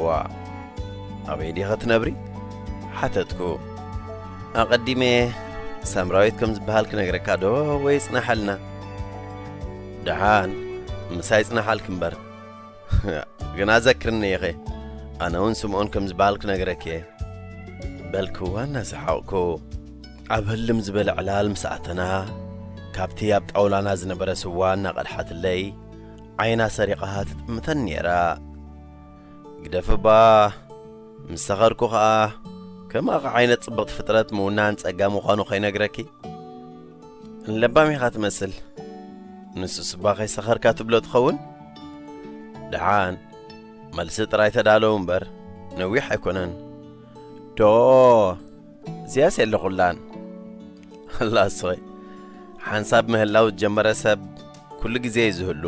ዋ፣ ኣበይ ዲኸ ትነብሪ? ሓተትኩ። ኣቐዲመ ሳምራዊት ከም ዝበሃል ክነግረካ ዶ ወይ ጽናሓልና? ደሓን፣ ምሳይ ጽናሓልኪ እምበር። ግና ዘክርኒ ኢኺ፣ ኣነ እውን ስምኦን ከም ዝበሃል ክነግረኪ እየ። በልክዋ እናሰሓቕኩ። ኣብ ህልም ዝበለ ዕላል ምስ ኣተና፣ ካብቲ ኣብ ጣውላና ዝነበረ ስዋ እናቐድሓትለይ፣ ዓይና ሰሪቓ ትጥምተኒ ነይራ። ግደፍባ፣ ምስ ሰኸርኩ ኸኣ፣ ከማኺ ዓይነት ጽብቕቲ ፍጥረት ምውናን ጸጋ ምዃኑ ኸይነግረኪ? ለባም ኢኻ ትመስል። ንሱስ እባ ከይሰኸርካ ትብሎ ትኸውን? ደሓን፣ መልሲ ጥራይ ተዳለዉ እምበር፣ ነዊሕ ኣይኮነን። ዶ፣ እዚኣስ የለኹላን። ኣላ ስኸይ፣ ሓንሳብ ምህላው ዝጀመረ ሰብ ኩሉ ግዜ እዩ ዝህሉ።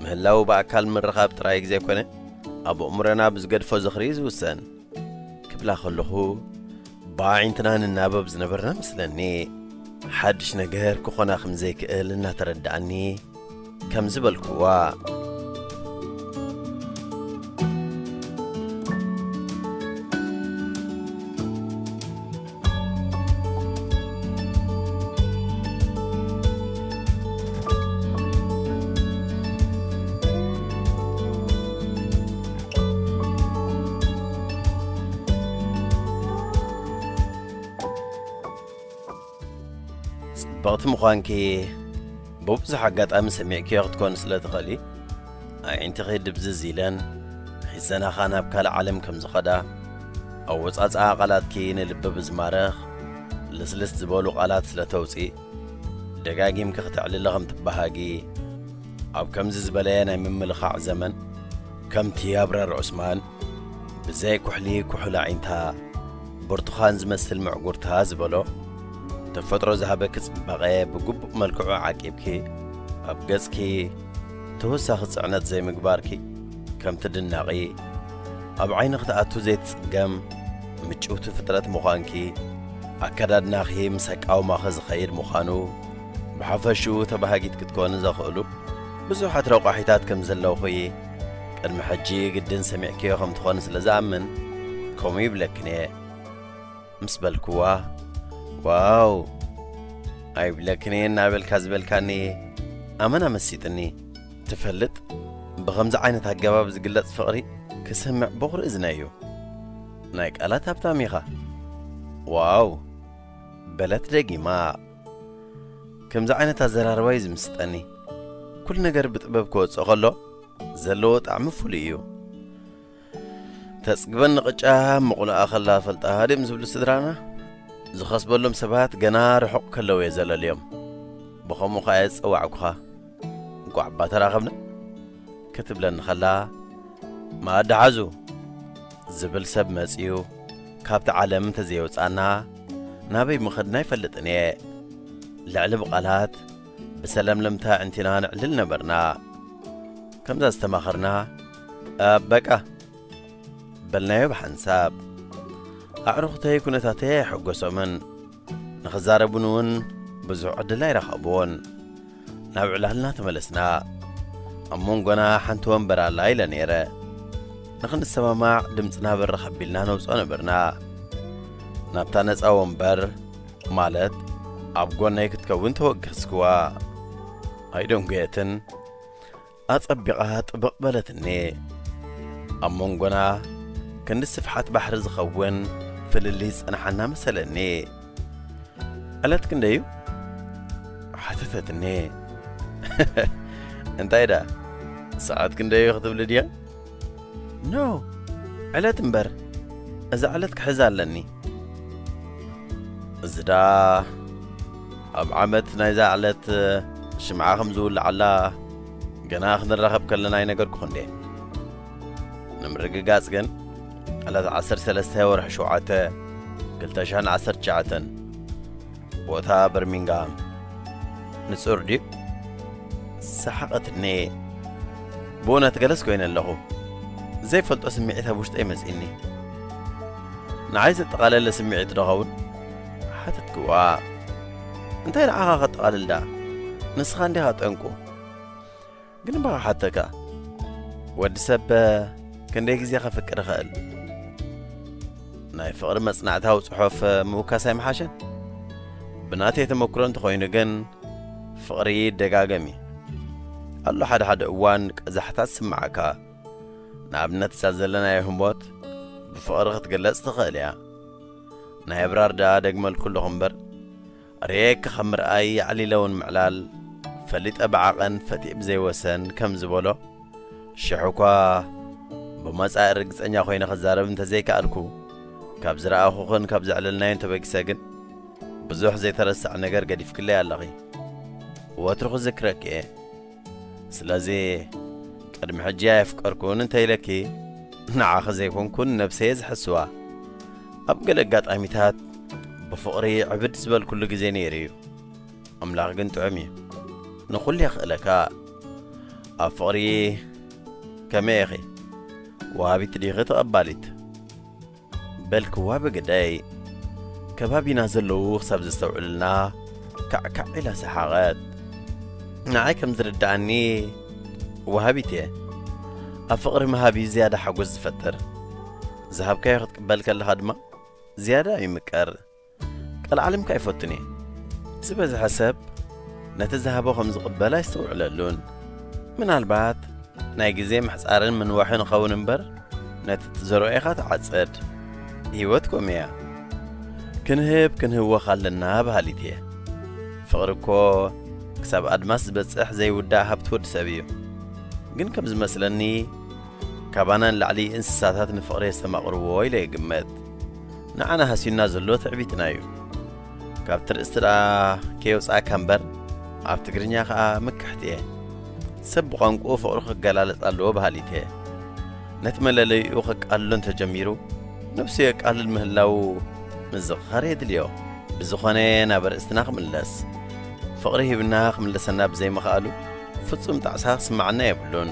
ምህላው ብኣካል ምርኻብ ጥራይ ዘይኮነ፣ ኣብ ኣእምሮና ብዝገድፎ ዝኽሪ እዩ ዝውሰን። ክብላ ከለኹ፣ ብኣዒንትና ንናበብ ዝነበርና መስለኒ። ሓድሽ ነገር ክኾና ከም ዘይክእል እናተረድኣኒ፣ ከምዚ በልክዋ። ጽብቕቲ ምዃንኪ ብብዙሕ ኣጋጣሚ ሰሚዕክዮ ክትኮኒ ስለ ትኽእሊ፣ ኣዒንትኺ ድብዝዝ ኢለን ሒዘናኻ ናብ ካልእ ዓለም ከም ዝኸዳ፣ ኣወጻጽኣ ቃላትኪ ንልቢ ብዝማርኽ ልስልስ ዝበሉ ቃላት ስለ ተውጺ፣ ደጋጊምኪ ክተዕልሊ ከም ትበሃጊ፣ ኣብ ከምዚ ዝበለ ናይ ምምልኻዕ ዘመን፣ ከምቲ ኣብራር ዑስማን ብዘይ ኩሕሊ ኩሕሊ ኣዒንታ፣ ብርቱኻን ዝመስል ምዕጉርታ ዝበሎ፣ ተፈጥሮ ዝሃበኪ ጽባቐ ብግቡእ መልክዑ ዓቂብኪ፣ ኣብ ገጽኪ ተወሳኺ ጽዕነት ዘይምግባርኪ ከም ትድነቒ፣ ኣብ ዓይኒ ክትኣቱ ዘይትጽገም ምጭውቲ ፍጥረት ምዃንኪ፣ ኣከዳድናኺ ምስ ኣቃውማኺ ዝኸይድ ምዃኑ፣ ብሓፈሽኡ ተባሃጊት ክትኮኒ ዘኽእሉ ብዙሓት ረቋሒታት ከም ዘለውኺ፣ ቅድሚ ሕጂ ግድን ሰሚዕክዮ ከም ትኾኒ ስለ ዝኣምን፣ ከምኡ ይብለክን እየ ምስ በልክዋ፣ "ዋው! ኣይብለክን እየ እናበልካ ዝበልካኒ ኣመና መሲጥኒ። ትፈልጥ፣ ብኸምዚ ዓይነት ኣገባብ ዝግለጽ ፍቕሪ ክሰምዕ በኹሪ እዝነ እዩ። ናይ ቃላት ሃብታም ኢኻ። ዋው!" በለት ደጊማ። ከምዚ ዓይነት ኣዘራርባ እዩ ዝምስጠኒ። ኩሉ ነገር ብጥበብ ክወጽእ ከሎ ዘለዎ ጣዕሚ ፍሉይ እዩ። ተጽግበኒ ቅጫ ምቑልኣ ከላ ፈልጣ ድም ዝብሉ ስድራና፣ ዝኸስበሎም ሰባት ገና ርሑቕ ከለዉ እየ ዘለልዮም። ብኸምኡ ኸኣ እየ ዝጸዋዕኩኻ። እንቋዕ እባ ተራኸብና ክትብለኒ ኸላ፣ "መኣዲ ሓዙ" ዝብል ሰብ መጺኡ ካብቲ ዓለም እንተዘየውጻና፣ ናበይ ምኸድና ኣይፈልጥን እየ። ልዕሊ ብቓላት ብሰለምለምታ ኣዕንቲና ነዕልል ነበርና። ከምዛ ዝተማኸርና፣ "በቃ" በልናዮ ብሓንሳብ። ኣዕሩኽተይ ኩነታተይ ኣየሐጎሶምን። ንኽዛረቡን እውን ብዙሕ ዕድል ኣይረኸቡን። ናብ ዕላልና ተመለስና። ኣብ መንጎና ሓንቲ ወንበር ኣላ ኢለ ነይረ። ንኽንሰማማዕ ድምፅና በረኽ ኣቢልና ነውፅኦ ነበርና። ናብታ ነፃ ወንበር፣ ማለት ኣብ ጎነይ ክትከውን ተወገዝክዋ። ኣይደንጎየትን። ኣጸቢቓ ጥብቕ በለትኒ። ኣብ መንጎና ክንዲ ስፍሓት ባሕሪ ዝኸውን ፍልልይ ዝጸንሓና መሰለኒ። "ዕለት ክንደይ እዩ?" ሓተተትኒ። "እንታይ ደኣ፣ ሰዓት ክንደይ እዩ ክትብሊ ድያ?" "ኖ፣ ዕለት እምበር፣ እዛ ዕለት ክሕዛ ኣለኒ።" እዚ ደኣ ኣብ ዓመት ናይዛ ዕለት ሽምዓ ከም ዝውልዓላ ገና ክንራኸብ ከለና ኣይነገርኩኹን ድየ? ንምርግጋጽ ግን፣ ዕለት ዓሰርተ ሰለስተ ወርሒ ሸውዓተ ክልተ ሽሕን ዓሰርተ ትሽዓተን፣ ቦታ በርሚንግሃም። ንጹር ድዩ? ሰሓቐትኒ። ብእውነት ገለስ ኮይነ ኣለኹ። ዘይፈልጦ ስምዒት ኣብ ውሽጠይ መጺእኒ። ንዓይ ዘጠቓለለ ስምዒት ዶ ኸውን? ሓተትክዋ። እንታይ ንዓኻ ከጠቓልል ደኣ? ንስኻ እንዲኻ ጠንቁ። ግን እባ ክሓተካ፣ ወዲ ሰብ ክንደይ ግዜ ከፍቅር ይኽእል? ናይ ፍቕሪ መጽናዕታዊ ጽሑፍ ምውካስ ኣይምሓሸን? ብናተይ ተመክሮ እንተኾይኑ ግን፣ ፍቕሪ ይደጋገም እዩ። ኣሎ ሓደ ሓደ እዋን ቀዛሕታ ዝስምዓካ። ንኣብነት፣ እዛ ዘለናዮ ህሞት ብፍቕሪ ክትግለጽ ትኽእል እያ። ናይ ኣብራር ደኣ ደግመልኩ ኣለኹ እምበር፣ ርእየኪ ካብ ምርኣይ ኣዕሊለ እውን ምዕላል፣ ፈሊጠ ብዓቐን ፈቲየ ብዘይወሰን ከም ዝበሎ፣ ሽሕ እኳ ብመጻኢ ርግጸኛ ኮይነ ክዛረብ እንተዘይከኣልኩ፣ ካብ ዝረኣኹኽን ካብ ዘዕለልናዮን ተበጊሰ ግን፣ ብዙሕ ዘይተረሳዕ ነገር ገዲፍክለይ ኣለኺ። ወትሩ ክዝክረኪ እየ። ስለዚ፣ ቅድሚ ሕጂ ኣየፍቀርኩን እንተ ኢለኪ፣ ንዓኺ ዘይኮንኩን ነብሰየ ዝሕስዋ። ኣብ ገለ ኣጋጣሚታት ብፍቕሪ ዕብድ ዝበልኩሉ ግዜ ነይሩ እዩ። ኣምላኽ ግን ጥዑም እዩ። ንኹሉ የኽእለካ። ኣብ ፍቕሪ ከመይ ኢኺ? ወሃቢት ዲኺ ተቐባሊት? በልክዋ ብግደይ። ከባቢና ዘለዉ ክሳብ ዘስተውዕሉልና፣ ካዕካዕ ኢላ ሰሓቐት። ንዓይ ከም ዝርድኣኒ፣ ወሃቢት እየ። ኣብ ፍቕሪ ምሃብ እዩ ዝያዳ ሓጎስ ዝፈጥር። ዝሃብካዮ ክትቅበል ከለኻ ድማ፣ ዝያዳ ይምቀር። ቀልዓለም ከኣ ኣይፈቱን እየ። ዝበዝሐ ሰብ ነቲ ዝሃቦ ከም ዝቕበል ኣይስተውዕለሉን። ምናልባት ናይ ግዜ ምሕጻርን ምንዋሕን ይኸውን እምበር፣ ነቲ ትዘርኦ ኢኻ ትዓጽድ። ህይወት ከምኡ እያ። ክንህብ ክንህወኽ ኣለና በሃሊት እየ። ፍቕሪ እኮ ክሳብ ኣድማስ ዝበጽሕ ዘይውዳእ ሃብቲ ወዲ ሰብ እዩ። ግን ከም ዝመስለኒ፣ ካባና ንላዕሊ እንስሳታት ንፍቕሪ የስተማቕርዎ ኢለ ይግመት። ንዓና ሃስዩና ዘሎ ትዕቢትና እዩ። ካብ ትርእስቲ ደኣ ከየውጽኣካ እምበር፣ ኣብ ትግርኛ ከኣ ምክሕቲ እየ። ሰብ ብቋንቋኡ ፍቕሩ ክገላለጽ ኣለዎ በሃሊት እየ። ነቲ መለለይኡ ከቃልሎ እንተጀሚሩ፣ ነብሱ የቃልል ምህላዉ ምዝኽኻር የድልዮ። ብዝኾነ፣ ናብ ኣርእስትና ክምለስ። ፍቕሪ ሂብና ክምለሰና ብዘይምኽኣሉ፣ ፍጹም ጣዕሳ ክስምዓና የብሉን።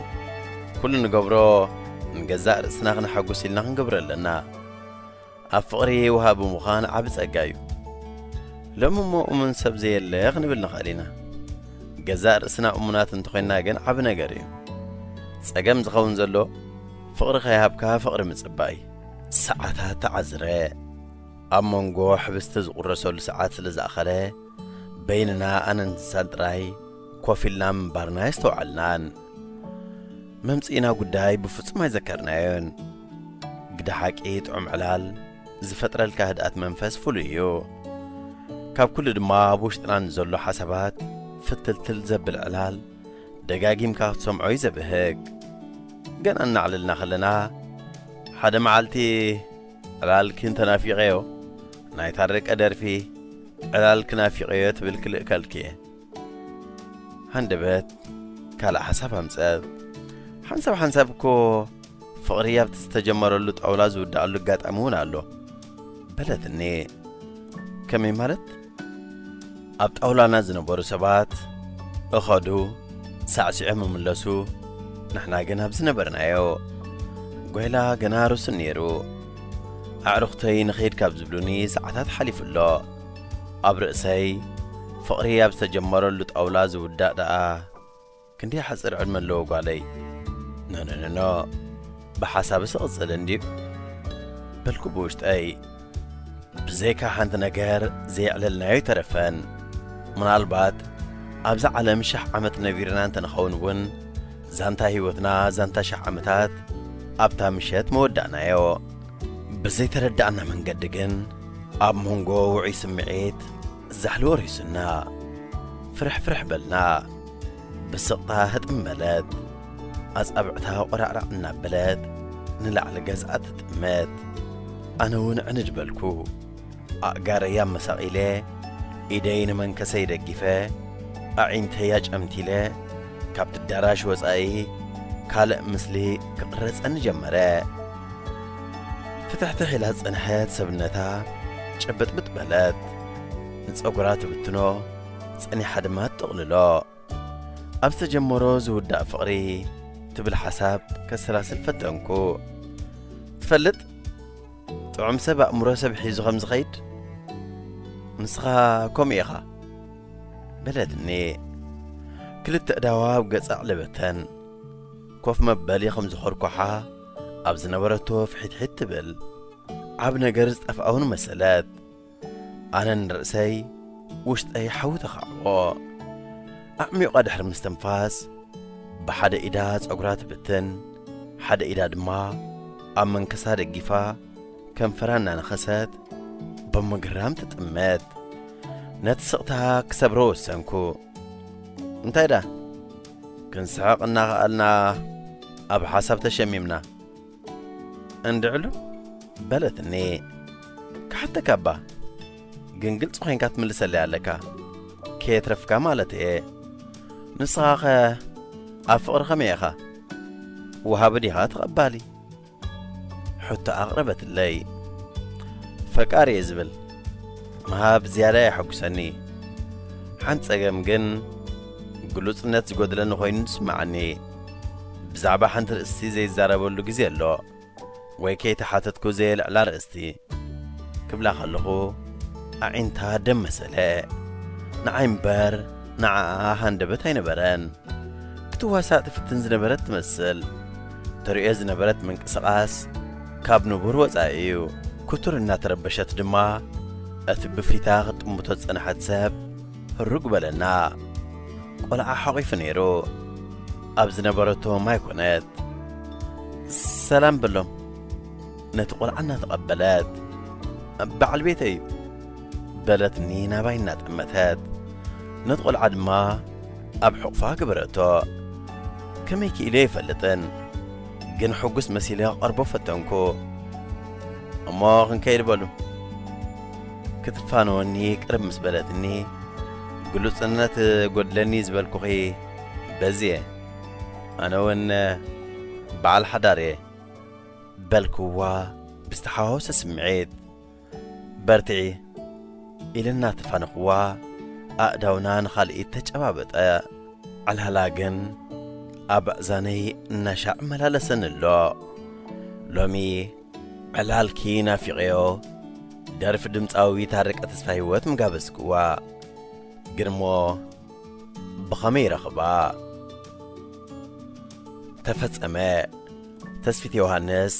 ኩሉ ንገብሮ፣ ንገዛእ ርእስና ክነሐጉስ ኢልና ክንገብሮ ኣለና። ኣብ ፍቕሪ ወሃቢ ምዃን ዓቢ ጸጋ እዩ። ሎሚ እሞ እሙን ሰብ ዘየለ ክንብል ንኽእል ኢና። ገዛእ ርእስና እሙናት እንተኾይንና ግን ዓቢ ነገር እዩ። ጸገም ዝኸውን ዘሎ ፍቕሪ ከይሃብካ ፍቕሪ ምጽባይ። ሰዓታት ተዓዝረ። ኣብ መንጎ ሕብስቲ ዝቑረሰሉ ሰዓት ስለ ዝኣኸለ፣ በይንና ኣነን እንስሳን ጥራይ ኮፍ ኢልና ምንባርና ኣየስተውዓልናን። መምጽኢና ጉዳይ ብፍጹም ኣይዘከርናዮን። ግደ ሓቂ ጥዑም ዕላል ዝፈጥረልካ ህድኣት መንፈስ ፍሉይ እዩ። ካብ ኩሉ ድማ ኣብ ውሽጥና ንዘሎ ሓሳባት ፍትልትል ዘብል ዕላል ደጋጊምካ ክትሰምዖ እዩ ዘብህግ። ገና እናዕለልና ከለና፣ ሓደ መዓልቲ ዕላልኪ እንተናፊቐዮ፣ ናይ ታረቀ ደርፊ ዕላልኪ ናፊቐዮ ትብል ክልእከልኪ እየ። ሃንደበት ካልእ ሓሳብ ኣምጸት። ሓንሳብ ሓንሳብ እኮ ፍቕሪ ኣብቲ ዝተጀመረሉ ጣውላ ዝውድኣሉ ኣጋጣሚ እውን ኣሎ በለትኒ። ከመይ ማለት? ኣብ ጣውላና ዝነበሩ ሰባት እኸዱ፣ ሳዕሲዖም ይምለሱ። ንሕና ግን ኣብ ዝነበርናዮ ጓይላ ገና ርሱን ነይሩ። ኣዕሩኽተይ ንኸይድ ካብ ዝብሉኒ ሰዓታት ሓሊፉ ኣሎ። ኣብ ርእሰይ ፍቕሪ ኣብ ዝተጀመረሉ ጣውላ ዝውዳእ ደኣ ክንደይ ሓጺር ዕድመ ኣለዎ ጓለይ? ኖኖኖኖ፣ ብሓሳብስ እቕጽል እንድዩ በልኩ ብውሽጠይ። ብዘይካ ሓንቲ ነገር ዘየዕለልናዮ ኣይተረፈን። ምናልባት ኣብዛ ዓለም ሽሕ ዓመት ነቢርና እንተንኸውን እውን፣ ዛንታ ህይወትና፣ ዛንታ ሽሕ ዓመታት ኣብታ ምሸት መወዳእናዮ። ብዘይተረዳእና መንገዲ ግን፣ ኣብ መንጎ ውዑይ ስምዒት ዛሕሊ ወሪሱና። ፍርሕ ፍርሕ በልና። ብስቕታ ህጥም በለት። ኣጻብዕታ ቆራዕራዕ እናበለት ንላዕሊ ገዝኣ ትጥምት። ኣነ እውን ዕንድ በልኩ። ኣእጋረይ ኣመሳቒለ፣ ኢደይ ንመንከሰይ ደጊፈ፣ ኣዒንተይ ኣጨምቲለ፣ ካብቲ ኣዳራሽ ወጻኢ ካልእ ምስሊ ክቕረጸኒ ጀመረ። ፍትሕትሕ ኢላ ዝጸንሐት ሰብነታ ጭብጥብጥ በለት። ንጸጉራ ትብትኖ፣ ጸኒሓ ድማ ትጥቕልሎ። ኣብ ዝተጀመሮ ዝውዳእ ፍቕሪ ትብል ሓሳብ ከሰላስል ፈተንኩ። ትፈልጥ፣ ጥዑም ሰብ ኣእምሮ ሰብ ሒዙ ከም ዝኸይድ፣ ንስኻ ከምኡ ኢኻ በለትኒ። ክልተ እዳዋ ኣብ ገጻ ኣዕለበተን። ኮፍ መበሊ ከም ዝኾርኳሓ ኣብ ዝነበረቶ ፍሒትሒት ትብል። ዓብ ነገር ዝጠፍኣ እውን መሰለት። ኣነ ንርእሰይ ውሽጠይ ሓዊ ተኻዕዎ። ኣዕሚቖ ድሕሪ ምስትንፋስ፣ ብሓደ ኢዳ ጸጉራ ትብትን፣ ሓደ ኢዳ ድማ ኣብ መንከሳ ደጊፋ፣ ከንፈራ እናነኸሰት፣ ብምግራም ትጥምት። ነቲ ስቕታ ክሰብሮ ወሰንኩ። እንታይ ደኣ? ክንስሕቕ እናኸኣልና ኣብ ሓሳብ ተሸሚምና። እንድዕሉ በለትኒ። ክሓተካ እባ፣ ግን ግልጺ ኮይንካ ትምልሰለይ ኣለካ። ከየትረፍካ ማለት እየ። ንስኻኸ ኣብ ፍቕሪ ከመይ ኢኻ? ወሃቢ ዲኻ ተቐባሊ? ሕቶ ኣቕረበትለይ። ፈቃሪ እየ ዝብል። ምሃብ ዝያዳ የሐጉሰኒ። ሓንቲ ጸገም ግን፣ ግሉጽነት ዝጎድለኒ ኮይኑ ዝስምዓኒ። ብዛዕባ ሓንቲ ርእስቲ ዘይዛረበሉ ግዜ ኣሎ። ወይ ከይተሓተትኩ ዘየልዕላ ርእስቲ ክብላ ከለኹ፣ ኣዒንታ ደም መሰለ። ንዓይ እምበር ንዓኣ ሃንደበት ኣይነበረን። ክትዋሳእ ትፍትን ዝነበረት ትመስል። ተርእዮ ዝነበረት ምንቅስቓስ ካብ ንቡር ወጻኢ እዩ። ክቱር እናተረበሸት ድማ፣ እቲ ብፊታ ክትጥምቶ ዝጸንሐት ሰብ ህሩግ በለና። ቆልዓ ሓቒፉ ነይሩ። ኣብ ዝነበረቶም ኣይኮነት። ሰላም በሎም። ነቲ ቆልዓ እናተቐበለት፣ በዓል ቤተይ እዩ በለትኒ ናባይ እናጠመተት። ነቲ ቆልዓ ድማ ኣብ ሕቑፋ ገበረቶ። ከመይ ክኢለ ኣይፈልጥን፣ ግን ሕጉስ መሲለ ክቐርቦ ፈተንኩ። እሞ ክንከይድ በሉ። ክትፋነወኒ ቅርብ ምስ በለትኒ፣ ግሉጽነት ጎድለኒ ዝበልኩኺ በዚ እየ። ኣነ እውን በዓል ሓዳር እየ በልክዋ ብዝተሓዋወሰ ስምዒት። በርትዒ ኢልና ተፋነኽዋ፣ ኣእዳውና ንኻልኢት ተጨባበጠ። ዕላላ ግን ኣብ ኣእዛነይ እናሻዕ መላለሰኒ ኣሎ። ሎሚ ዕላልኪ ናፊቐዮ፣ ደርፊ ድምጻዊ ታረቀ ተስፋሂወት ምጋበዝክዋ። ግን እሞ ብኸመይ ይረኽባ? ተፈጸመ። ተስፊት ዮሃንስ፣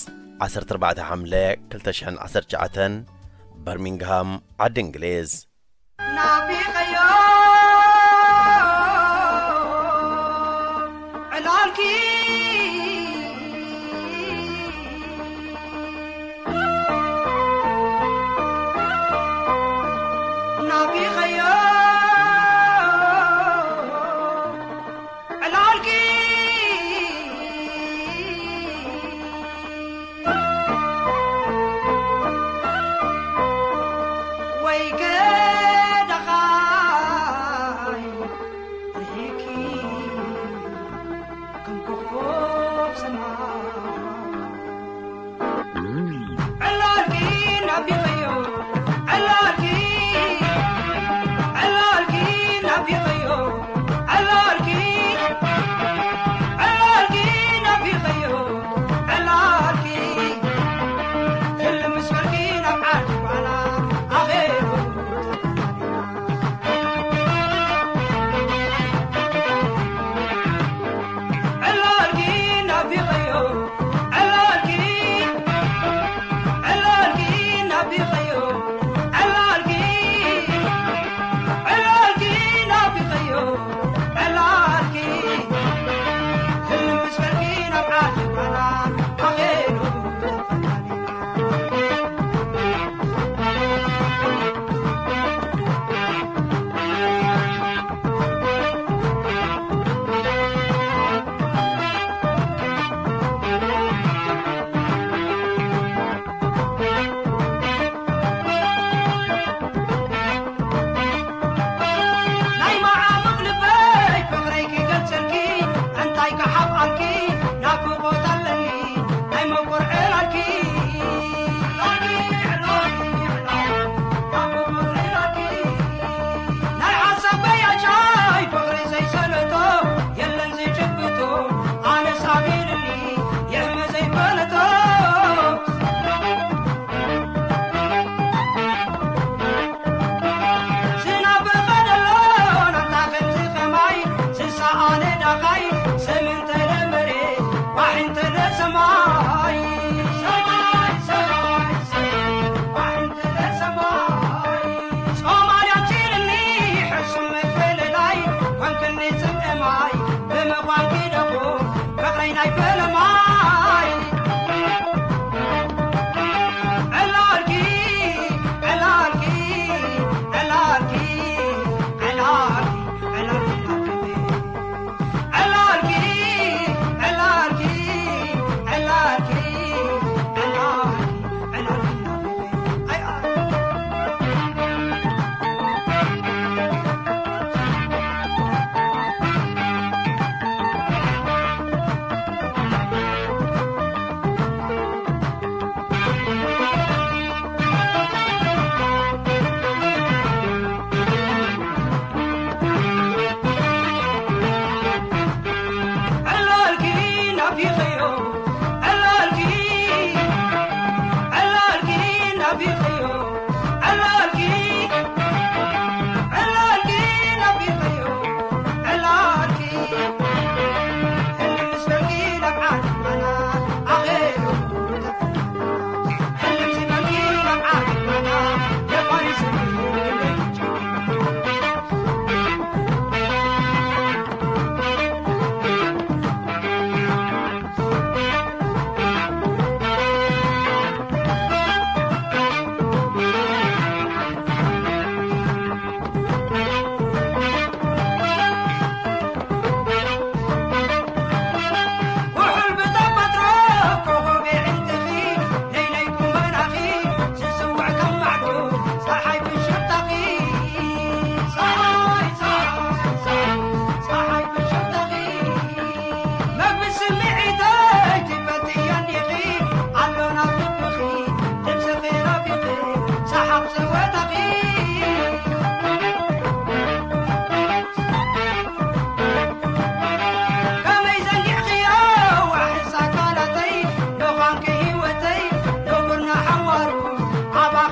ዓሰርተ ኣርባዕተ ሓምለ ክልተ ሽሕን ዓሰርተ ትሽዓተን፣ በርሚንግሃም፣ ዓዲ እንግሊዝ። ናፊቐዮ ዕላልኪ፣ ናፊቐዮ ዕላልኪ።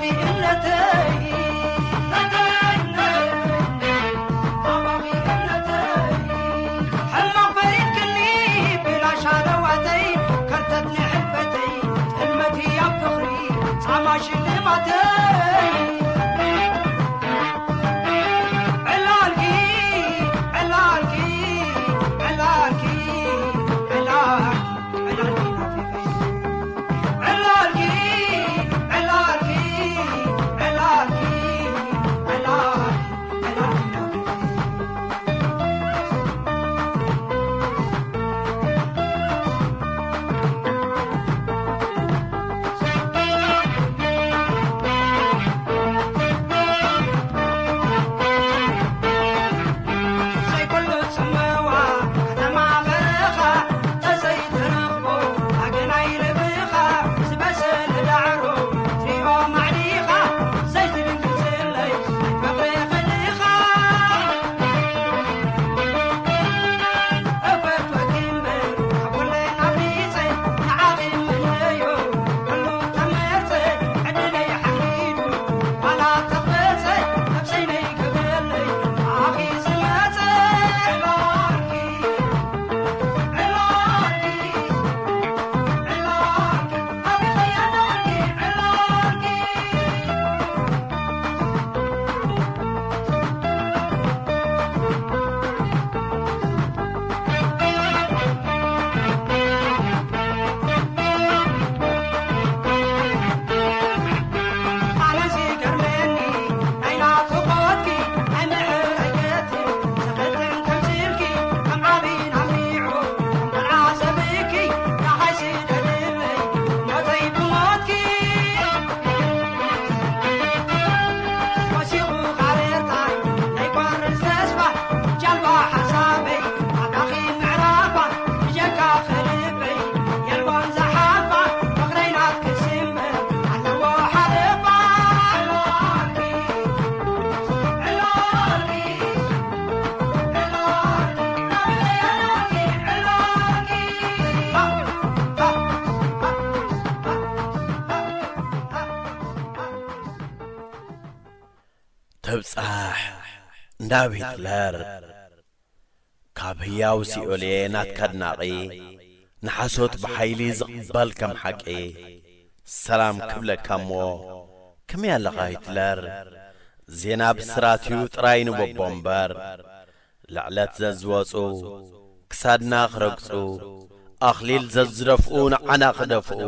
እምነተይ፣ ሕማቕ ፈሪድክኒ ብላሽ ሃለዋተይ፣ ከርተት ንሕልፈተይ፣ ጥልመት ህያብ ፍቕሪ፣ ጻማ ሽልማተይ። ዕላልኪ፣ ዕላልኪ፣ ዕላልኪ፣ ዕላል- ትብጻሕ እንዳብ ሂትለር። ካብ ህያው ሲኦል'የ ናትካ ኣድናቒ፣ ንሓሶት ብሓይሊ ዝቕበል ከም ሓቂ። ሰላም ክብለካ እሞ፣ ከመይ ኣለኻ ሂትለር? ዜና ብስራት'ዩ ጥራይ ንበቦ እምበር፣ ልዕለት ዘዝወጹ፣ ክሳድና ክረግጹ፣ ኣኽሊል ዘዝደፍኡ ንዓና ክደፍኡ፣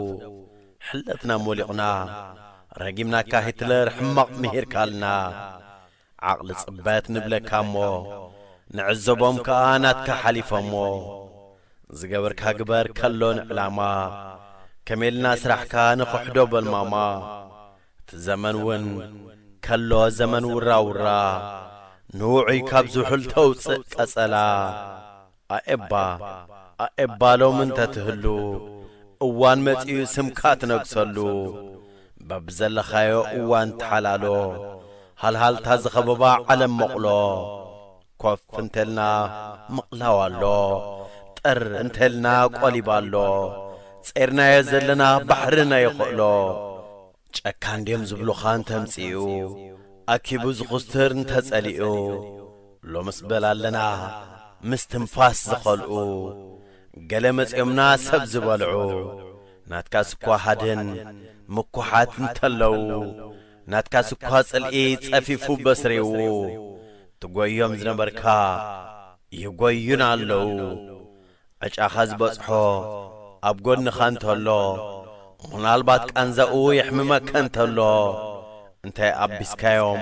ሕለትና ሞሊቑና፣ ረጊምናካ ሂትለር ሕማቕ ምሂርካልና። ዓቕሊ ጽበት ንብለካ እሞ፣ ንዕዘቦም ከኣ ናትካ ሓሊፎሞ። ዝገበርካ ግበር ከሎ ንዕላማ፣ ከመልና ስራሕካ ንኽሕዶ በልማማ። እቲ ዘመን እውን ከሎ ዘመን ውራውራ፣ ንውዑይ ካብ ዝሑል ተውጽእ ቀጸላ። ኣኤባ፣ ኣኤባ ሎሚ እንተ ትህሉ፣ እዋን መጺኡ ስምካ ትነግሰሉ። በብዘለኻዮ እዋን ተሓላሎ፣ ሃልሃልታ ዝኸበባ ዓለም መቕሎ። ኮፍ እንተልና ምቕላው ኣሎ፣ ጥር እንተልና ቆሊባ ኣሎ። ጼርናዮ ዘለና ባሕሪ ናይ ኽእሎ። ጨካን ድዮም ዝብሉኻ እንተምጽኡ፣ ኣኪቡ ዝኹስትር እንተጸሊኡ፣ ሎምስ በል ኣለና ምስ ትንፋስ ዝኸልኡ፣ ገለ መጺኦምና ሰብ ዝበልዑ፣ ናትካስ እኳ ሃድን ምኩሓት እንተለዉ፣ ናትካስ እኳ ጽልኢ ጸፊፉ በስሪዉ፣ ትጎዮም ዝነበርካ ይጎዩና ኣለዉ። ዕጫኻ ዝበጽሖ ኣብ ጎንኻ እንተሎ፣ ምናልባት ቃንዛኡ የሕምመካ እንተሎ፣ እንታይ ኣቢስካዮም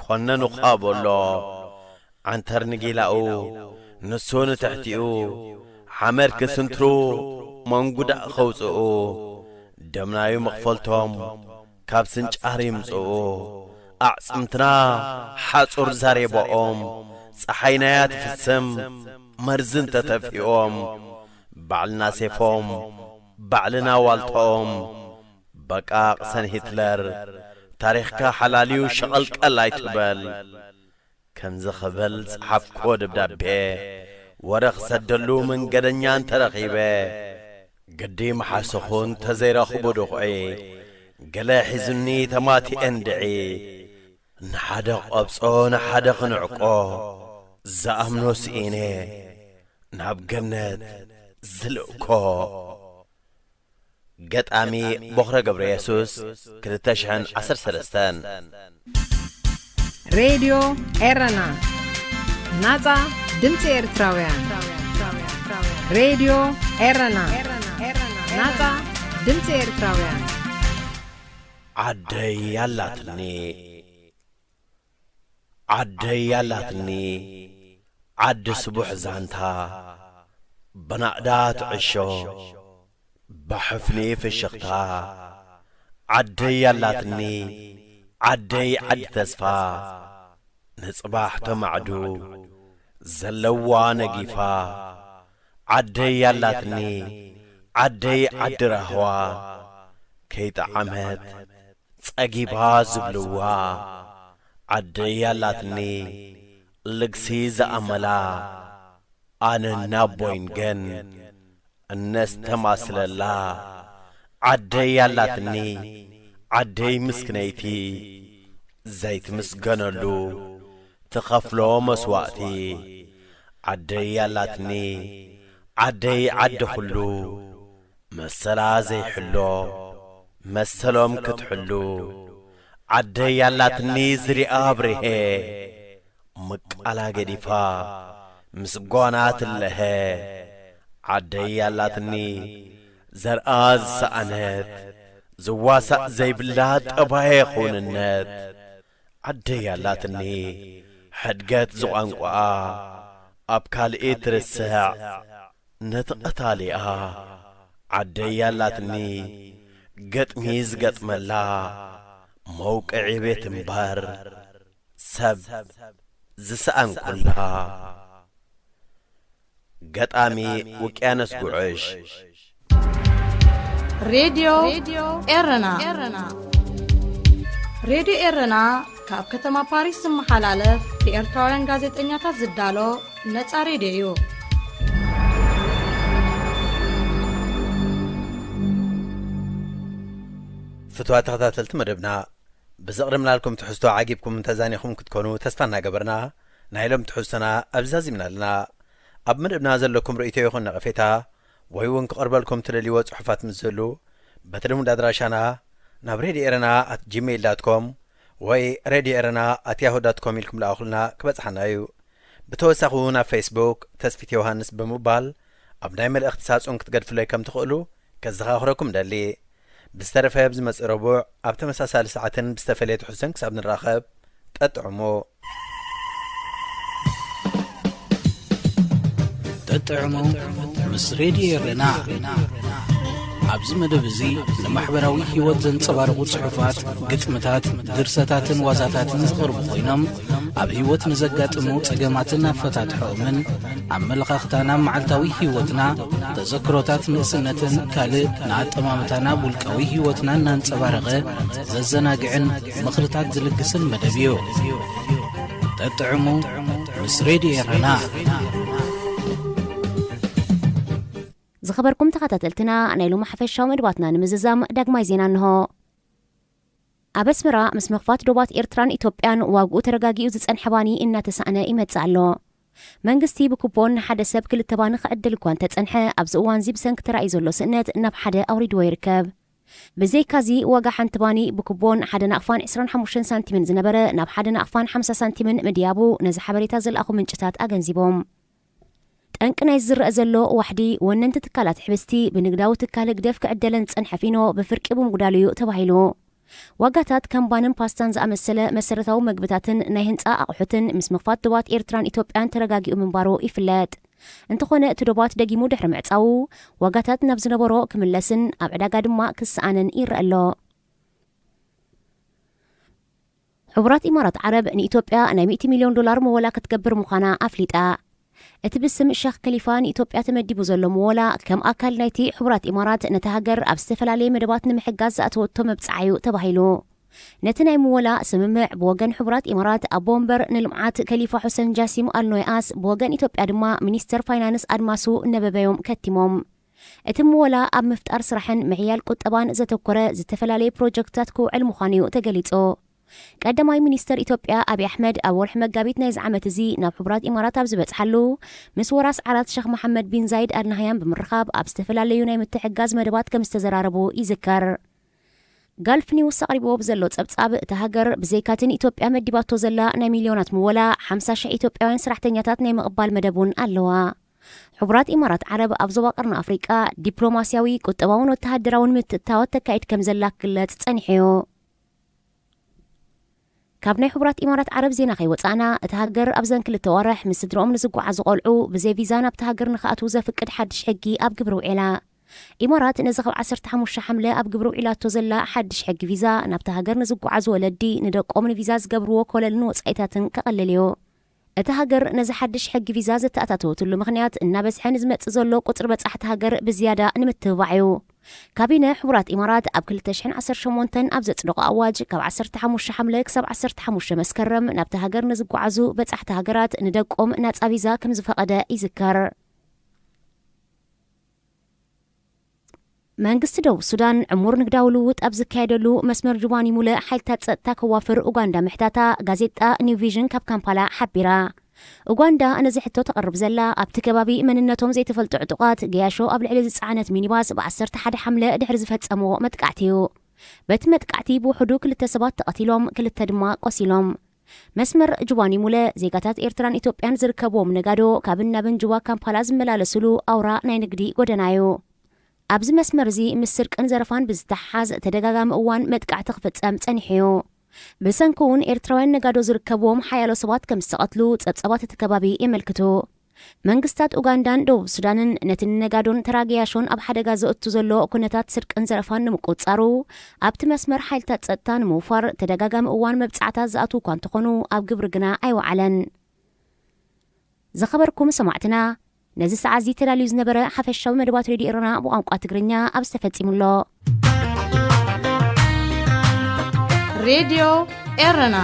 ኮነኑኻ በሎ። ዓንተር ንጊላኡ፣ ንሱ ንትሕቲኡ፣ ሓመድ ክስንትሩ፣ መንጉዳእ ከውጽኡ፣ ደምናዩ መኽፈልቶም ካብ ስንጫር ይምጽኡ። ኣዕጽምትና ሓጹር ዛሬባኦም፣ ጸሓይናያ ትፍስም መርዝን ተተፊኦም፣ ባዕልና ሴፎም፣ ባዕልና ዋልታኦም። በቃ ቅሰን ሂትለር፣ ታሪኽካ ሓላልዩ ሸቐልቀል ኣይትበል። ከምዚ ክብል ጸሓፍክዎ ደብዳቤ፣ ወረ ክሰደሉ መንገደኛ እንተረኺበ፣ ግዲ መሓስኹ እንተዘይረኽቡ ድኹዒ፣ ገለ ሒዙኒ ተማቲኤ እንድዒ፣ ንሓደ ክቐብጾ ንሓደ ክንዕቆ፣ ዝኣምኖ ስኢነ ናብ ገነት ዝልእኮ። ገጣሚ ቦኽረ ገብረየሱስ፣ ክልተ ሽሕን ዓሰርተ ሰለስተን። ሬድዮ ኤረና፣ ናጻ ድምጺ ኤርትራውያን። ሬድዮ ኤረና፣ ናጻ ድምጺ ኤርትራውያን። ዓደይ ኣላትኒ፣ ዓደይ ኣላትኒ፣ ዓዲ ስቡሕ ዛንታ፣ ብናእዳ ትዕሾ፣ ብሕፍኒ ፍሽኽታ። ዓደይ ኣላትኒ፣ ዓደይ ዓዲ ተስፋ፣ ንጽባሕ ተማዕዱ ዘለዋ ነጊፋ። ዓደይ ኣላትኒ፣ ዓደይ ዓዲ ራህዋ፣ ከይጠዓመት ጸጊባ ዝብልዋ። ዓደይ ኣላትኒ፣ ልግሲ ዝኣመላ፣ ኣነን ኣቦይን ግን እነስተማስለላ። ዓደይ ኣላትኒ፣ ዓደይ ምስክነይቲ፣ ዘይትምስገነሉ ትኸፍሎ መስዋእቲ። ዓደይ ኣላትኒ፣ ዓደይ ዓዲ ኩሉ፣ መሰላ ዘይሕሎ መሰሎም ክትሕሉ። ዓደይ ኣላትኒ ዝሪኣ ኣብርሄ፣ ምቃላ ገዲፋ ምስ ጓና ትለሀ። ዓደይ ኣላትኒ ዘርኣ ዝሰኣነት፣ ዝዋሳእ ዘይብላ ጠባየ ኹንነት። ዓደይ ኣላትኒ ሕድገት ዝቋንቋኣ፣ ኣብ ካልእ ትርስዕ ነቲ ቀታሊኣ። ዓደይ ኣላትኒ ገጥሚ ዝገጥመላ፣ መውቅዒ ቤት እምበር ሰብ ዝሰኣንኩላ። ገጣሚ ውቅያኖስ ጉዕሽ። ሬድዮ ኤረና። ሬድዮ ኤረና ካብ ከተማ ፓሪስ ዝመሓላለፍ ብኤርትራውያን ጋዜጠኛታት ዝዳሎ ነጻ ሬድዮ እዩ። ፍቱዋት ተኸታተልቲ መደብና፣ ብዘቕረብናልኩም ትሕዝቶ ዓጊብኩም ተዛኒኹም ክትኮኑ ተስፋ እናገበርና፣ ናይ ሎም ትሕዝቶና ኣብዚ ዛዚምና ኣለና። ኣብ መደብና ዘለኩም ርእይቶ ይኹን ነቐፌታ፣ ወይ እውን ክቐርበልኩም ትደልይዎ ጽሑፋት ምስ ዝህሉ፣ በቲ ልሙድ ኣድራሻና ናብ ሬድዮ ኤረና ኣት ጂሜይል ዳት ኮም ወይ ሬድዮ ኤረና ኣት ያሁ ዳት ኮም ኢልኩም ልኣኹልና ክበጽሓና እዩ። ብተወሳኺ እውን ኣብ ፌስቡክ ተስፊት ዮሃንስ ብምባል ኣብ ናይ መልእኽቲ ሳጹን ክትገድፍለይ ከም ትኽእሉ ከዘኻኽረኩም ደሊ። ብዝተረፈ ኣብ ዝመጽእ ረቡዕ ኣብ ተመሳሳሊ ሰዓትን ብዝተፈለየ ትሕዝቶን ክሳብ ንራኸብ፣ ጠጥዕሙ። ጠጥዕሙ ምስ ሬድዮ ኤረና። ኣብዚ መደብ እዚ ንማሕበራዊ ህይወት ዘንጸባርቑ ጽሑፋት፣ ግጥምታት፣ ድርሰታትን ዋዛታትን ዝቐርቡ ኮይኖም፣ ኣብ ህይወት ንዘጋጥሙ ጸገማትን ኣፈታትሖኦምን፣ ኣመለኻኽታና ኣብ መዓልታዊ ህይወትና፣ ተዘክሮታት ንእስነትን ካልእ ንኣጠማምታና ኣብ ውልቃዊ ህይወትና እናንጸባረቐ ዘዘናግዕን ምኽርታት ዝልግስን መደብ እዩ። ጠጥዕሙ ምስ ሬድዮ ኤረና። ዝኸበርኩም ተኸታተልትና፣ ናይ ሎሚ ሓፈሻዊ መደባትና ንምዝዛም ዳግማይ ዜና እንሆ። ኣብ ኣስመራ፣ ምስ ምኽፋት ዶባት ኤርትራን ኢትዮጵያን ዋግኡ ተረጋጊኡ ዝጸንሐ ባኒ እናተሳእነ ይመጽእ ኣሎ። መንግስቲ ብኩፖን ንሓደ ሰብ ክልተ ባኒ ክዕድል እኳ እንተጸንሐ፣ ኣብዚ እዋንዚ ብሰንኪ ተራእዩ ዘሎ ስእነት ናብ ሓደ ኣውሪድዎ ይርከብ። ብዘይካዚ፣ ዋጋ ሓንቲ ባኒ ብኩቦን ሓደ ናቕፋን ዕስራን ሓሙሽተን ሳንቲምን ዝነበረ ናብ ሓደ ናቕፋን ሓምሳ ሳንቲምን ምድያቡ ነዚ ሓበሬታ ዝለኣኹ ምንጭታት ኣገንዚቦም። ጠንቂ ናይ ዝረአ ዘሎ ዋሕዲ፣ ወነንቲ ትካላት ሕብስቲ ብንግዳዊ ትካል ህግደፍ ክዕደለን ዝጸንሐ ፊኖ ብፍርቂ ብምጉዳሉ እዩ ተባሂሉ። ዋጋታት ከም ባንን ፓስታን ዝኣመሰለ መሰረታዊ መግብታትን ናይ ህንጻ ኣቑሑትን ምስ ምኽፋት ዶባት ኤርትራን ኢትዮጵያን ተረጋጊኡ ምንባሩ ይፍለጥ። እንተኾነ፣ እቲ ዶባት ደጊሙ ድሕሪ ምዕጻዉ፣ ዋጋታት ናብ ዝነበሮ ክምለስን ኣብ ዕዳጋ ድማ ክሰኣንን ይረአ ኣሎ። ሕቡራት ኢማራት ዓረብ ንኢትዮጵያ ናይ ሚእቲ ሚልዮን ዶላር ምወላ ክትገብር ምዃና ኣፍሊጣ። እቲ ብስም ሸኽ ከሊፋ ንኢትዮጵያ ተመዲቡ ዘሎ ምወላ፣ ከም ኣካል ናይቲ ሕቡራት ኢማራት ነታ ሃገር ኣብ ዝተፈላለየ መደባት ንምሕጋዝ ዝኣተወቶ መብጽዓ እዩ ተባሂሉ። ነቲ ናይ ምወላ ስምምዕ ብወገን ሕቡራት ኢማራት ኣቦ ወንበር ንልምዓት ከሊፋ ሑሰን ጃሲም ኣልኖይኣስ፣ ብወገን ኢትዮጵያ ድማ ሚኒስተር ፋይናንስ ኣድማሱ ነበበዮም ከቲሞም። እቲ ምወላ ኣብ ምፍጣር ስራሕን ምሕያል ቁጠባን ዘተኮረ ዝተፈላለየ ፕሮጀክትታት ክውዕል ምዃኑ እዩ ተገሊጹ። ቀዳማይ ሚኒስተር ኢትዮጵያ ኣብይ ኣሕመድ ኣብ ወርሒ መጋቢት ናይዚ ዓመት እዚ ናብ ሕቡራት ኢማራት ኣብ ዝበጽሓሉ፣ ምስ ወራስ ዓራት ሸኽ መሓመድ ቢን ዛይድ ኣል ናህያን ብምርኻብ ኣብ ዝተፈላለዩ ናይ ምትሕግጋዝ መደባት ከም ዝተዘራረቡ ይዝከር። ጋልፍ ኒውስ ኣቕሪብዎ ብዘሎ ጸብጻብ፣ እታ ሃገር ብዘይካቲ ንኢትዮጵያ መዲባቶ ዘላ ናይ ሚልዮናት ምወላ፣ ሓምሳ ሽሕ ኢትዮጵያውያን ሰራሕተኛታት ናይ ምቕባል መደብ እውን ኣለዋ። ሕቡራት ኢማራት ዓረብ ኣብ ዞባ ቀርኒ ኣፍሪቃ ዲፕሎማስያዊ፣ ቁጠባውን ወተሃደራውን ምትእትታዋት ተካይድ ከም ዘላ ክግለጽ ጸኒሑ እዩ። ካብ ናይ ሕቡራት ኢማራት ዓረብ ዜና ከይወጻእና፣ እታ ሃገር ኣብዘን ክልተ ዋርሕ ምስ ስድርኦም ንዝጓዓዙ ቆልዑ ብዘይ ቪዛ ናብታ ሃገር ንኽኣትዉ ዘፍቅድ ሓድሽ ሕጊ ኣብ ግብሪ ውዒላ። ኢማራት ነዚ ካብ ዓሰርተ ሓሙሽተ ሓምለ ኣብ ግብሪ ውዒላቶ ዘላ ሓድሽ ሕጊ ቪዛ፣ ናብታ ሃገር ንዝጓዓዙ ወለዲ ንደቆም ንቪዛ ዝገብርዎ ኮለልን ወጻኢታትን ከቐልል እዩ። እታ ሃገር ነዚ ሓድሽ ሕጊ ቪዛ ዘተኣታተወትሉ ምኽንያት፣ እናበዝሐ ንዝመጽእ ዘሎ ቁጽሪ በጻሕቲ ሃገር ብዝያዳ ንምትብባዕ እዩ። ካቢነ ሕቡራት ኢማራት ኣብ ክልተ ሽሕን ዓሰርተ ሸሞንተን ኣብ ዘጽደቖ ኣዋጅ፣ ካብ ዓሰርተ ሓሙሽተ ሓምለ ክሳብ ዓሰርተ ሓሙሽተ መስከረም ናብታ ሃገር ንዝጓዓዙ በጻሕቲ ሃገራት ንደቆም ናጻ ቪዛ ከም ዝፈቐደ ይዝከር። መንግስቲ ደቡብ ሱዳን ዕሙር ንግዳዊ ልውውጥ ኣብ ዝካየደሉ መስመር ጁባኒ ሙለ ሓይልታት ጸጥታ ከዋፍር ኡጋንዳ ምሕታታ ጋዜጣ ኒው ቪዥን ካብ ካምፓላ ሓቢራ። ኡጋንዳ ነዚ ሕቶ ተቕርብ ዘላ፣ ኣብቲ ከባቢ መንነቶም ዘይተፈልጡ ዕጡቓት ገያሾ ኣብ ልዕሊ ዝጸዓነት ሚኒባስ ብ ዓሰርተ ሓደ ሓምለ ድሕሪ ዝፈጸምዎ መጥቃዕቲ እዩ። በቲ መጥቃዕቲ ብውሕዱ ክልተ ሰባት ተቐቲሎም፣ ክልተ ድማ ቆሲሎም። መስመር ጁባኒ ሙለ፣ ዜጋታት ኤርትራን ኢትዮጵያን ዝርከብዎም ነጋዶ ካብን ናብን ጁባ ካምፓላ ዝመላለስሉ ኣውራ ናይ ንግዲ ጎደና እዩ። ኣብዚ መስመር እዚ ምስ ስርቅን ዘረፋን ብዝተሓሓዝ ተደጋጋሚ እዋን መጥቃዕቲ ክፍጸም ጸኒሑ እዩ። ብሰንኪ እውን ኤርትራውያን ነጋዶ ዝርከብዎም ሓያሎ ሰባት ከም ዝተቐትሉ ጸብጻባት እቲ ከባቢ የመልክቱ። መንግስታት ኡጋንዳን ደቡብ ሱዳንን ነቲ ንነጋዶን ተራ ገያሾን ኣብ ሓደጋ ዘእቱ ዘሎ ኩነታት ስርቅን ዘረፋን ንምቁጽጻሩ፣ ኣብቲ መስመር ሓይልታት ጸጥታ ንምውፋር ተደጋጋሚ እዋን መብጻዕታት ዝኣትዉ እኳ እንተኾኑ፣ ኣብ ግብሪ ግና ኣይወዓለን። ዝኸበርኩም ሰማዕትና፣ ነዚ ሰዓት እዚ ተዳልዩ ዝነበረ ሓፈሻዊ መደባት ሬድዮ ኤረና ብቋንቋ ትግርኛ ኣብዚ ተፈጺሙ ኣሎ። ሬድዮ ኤረና።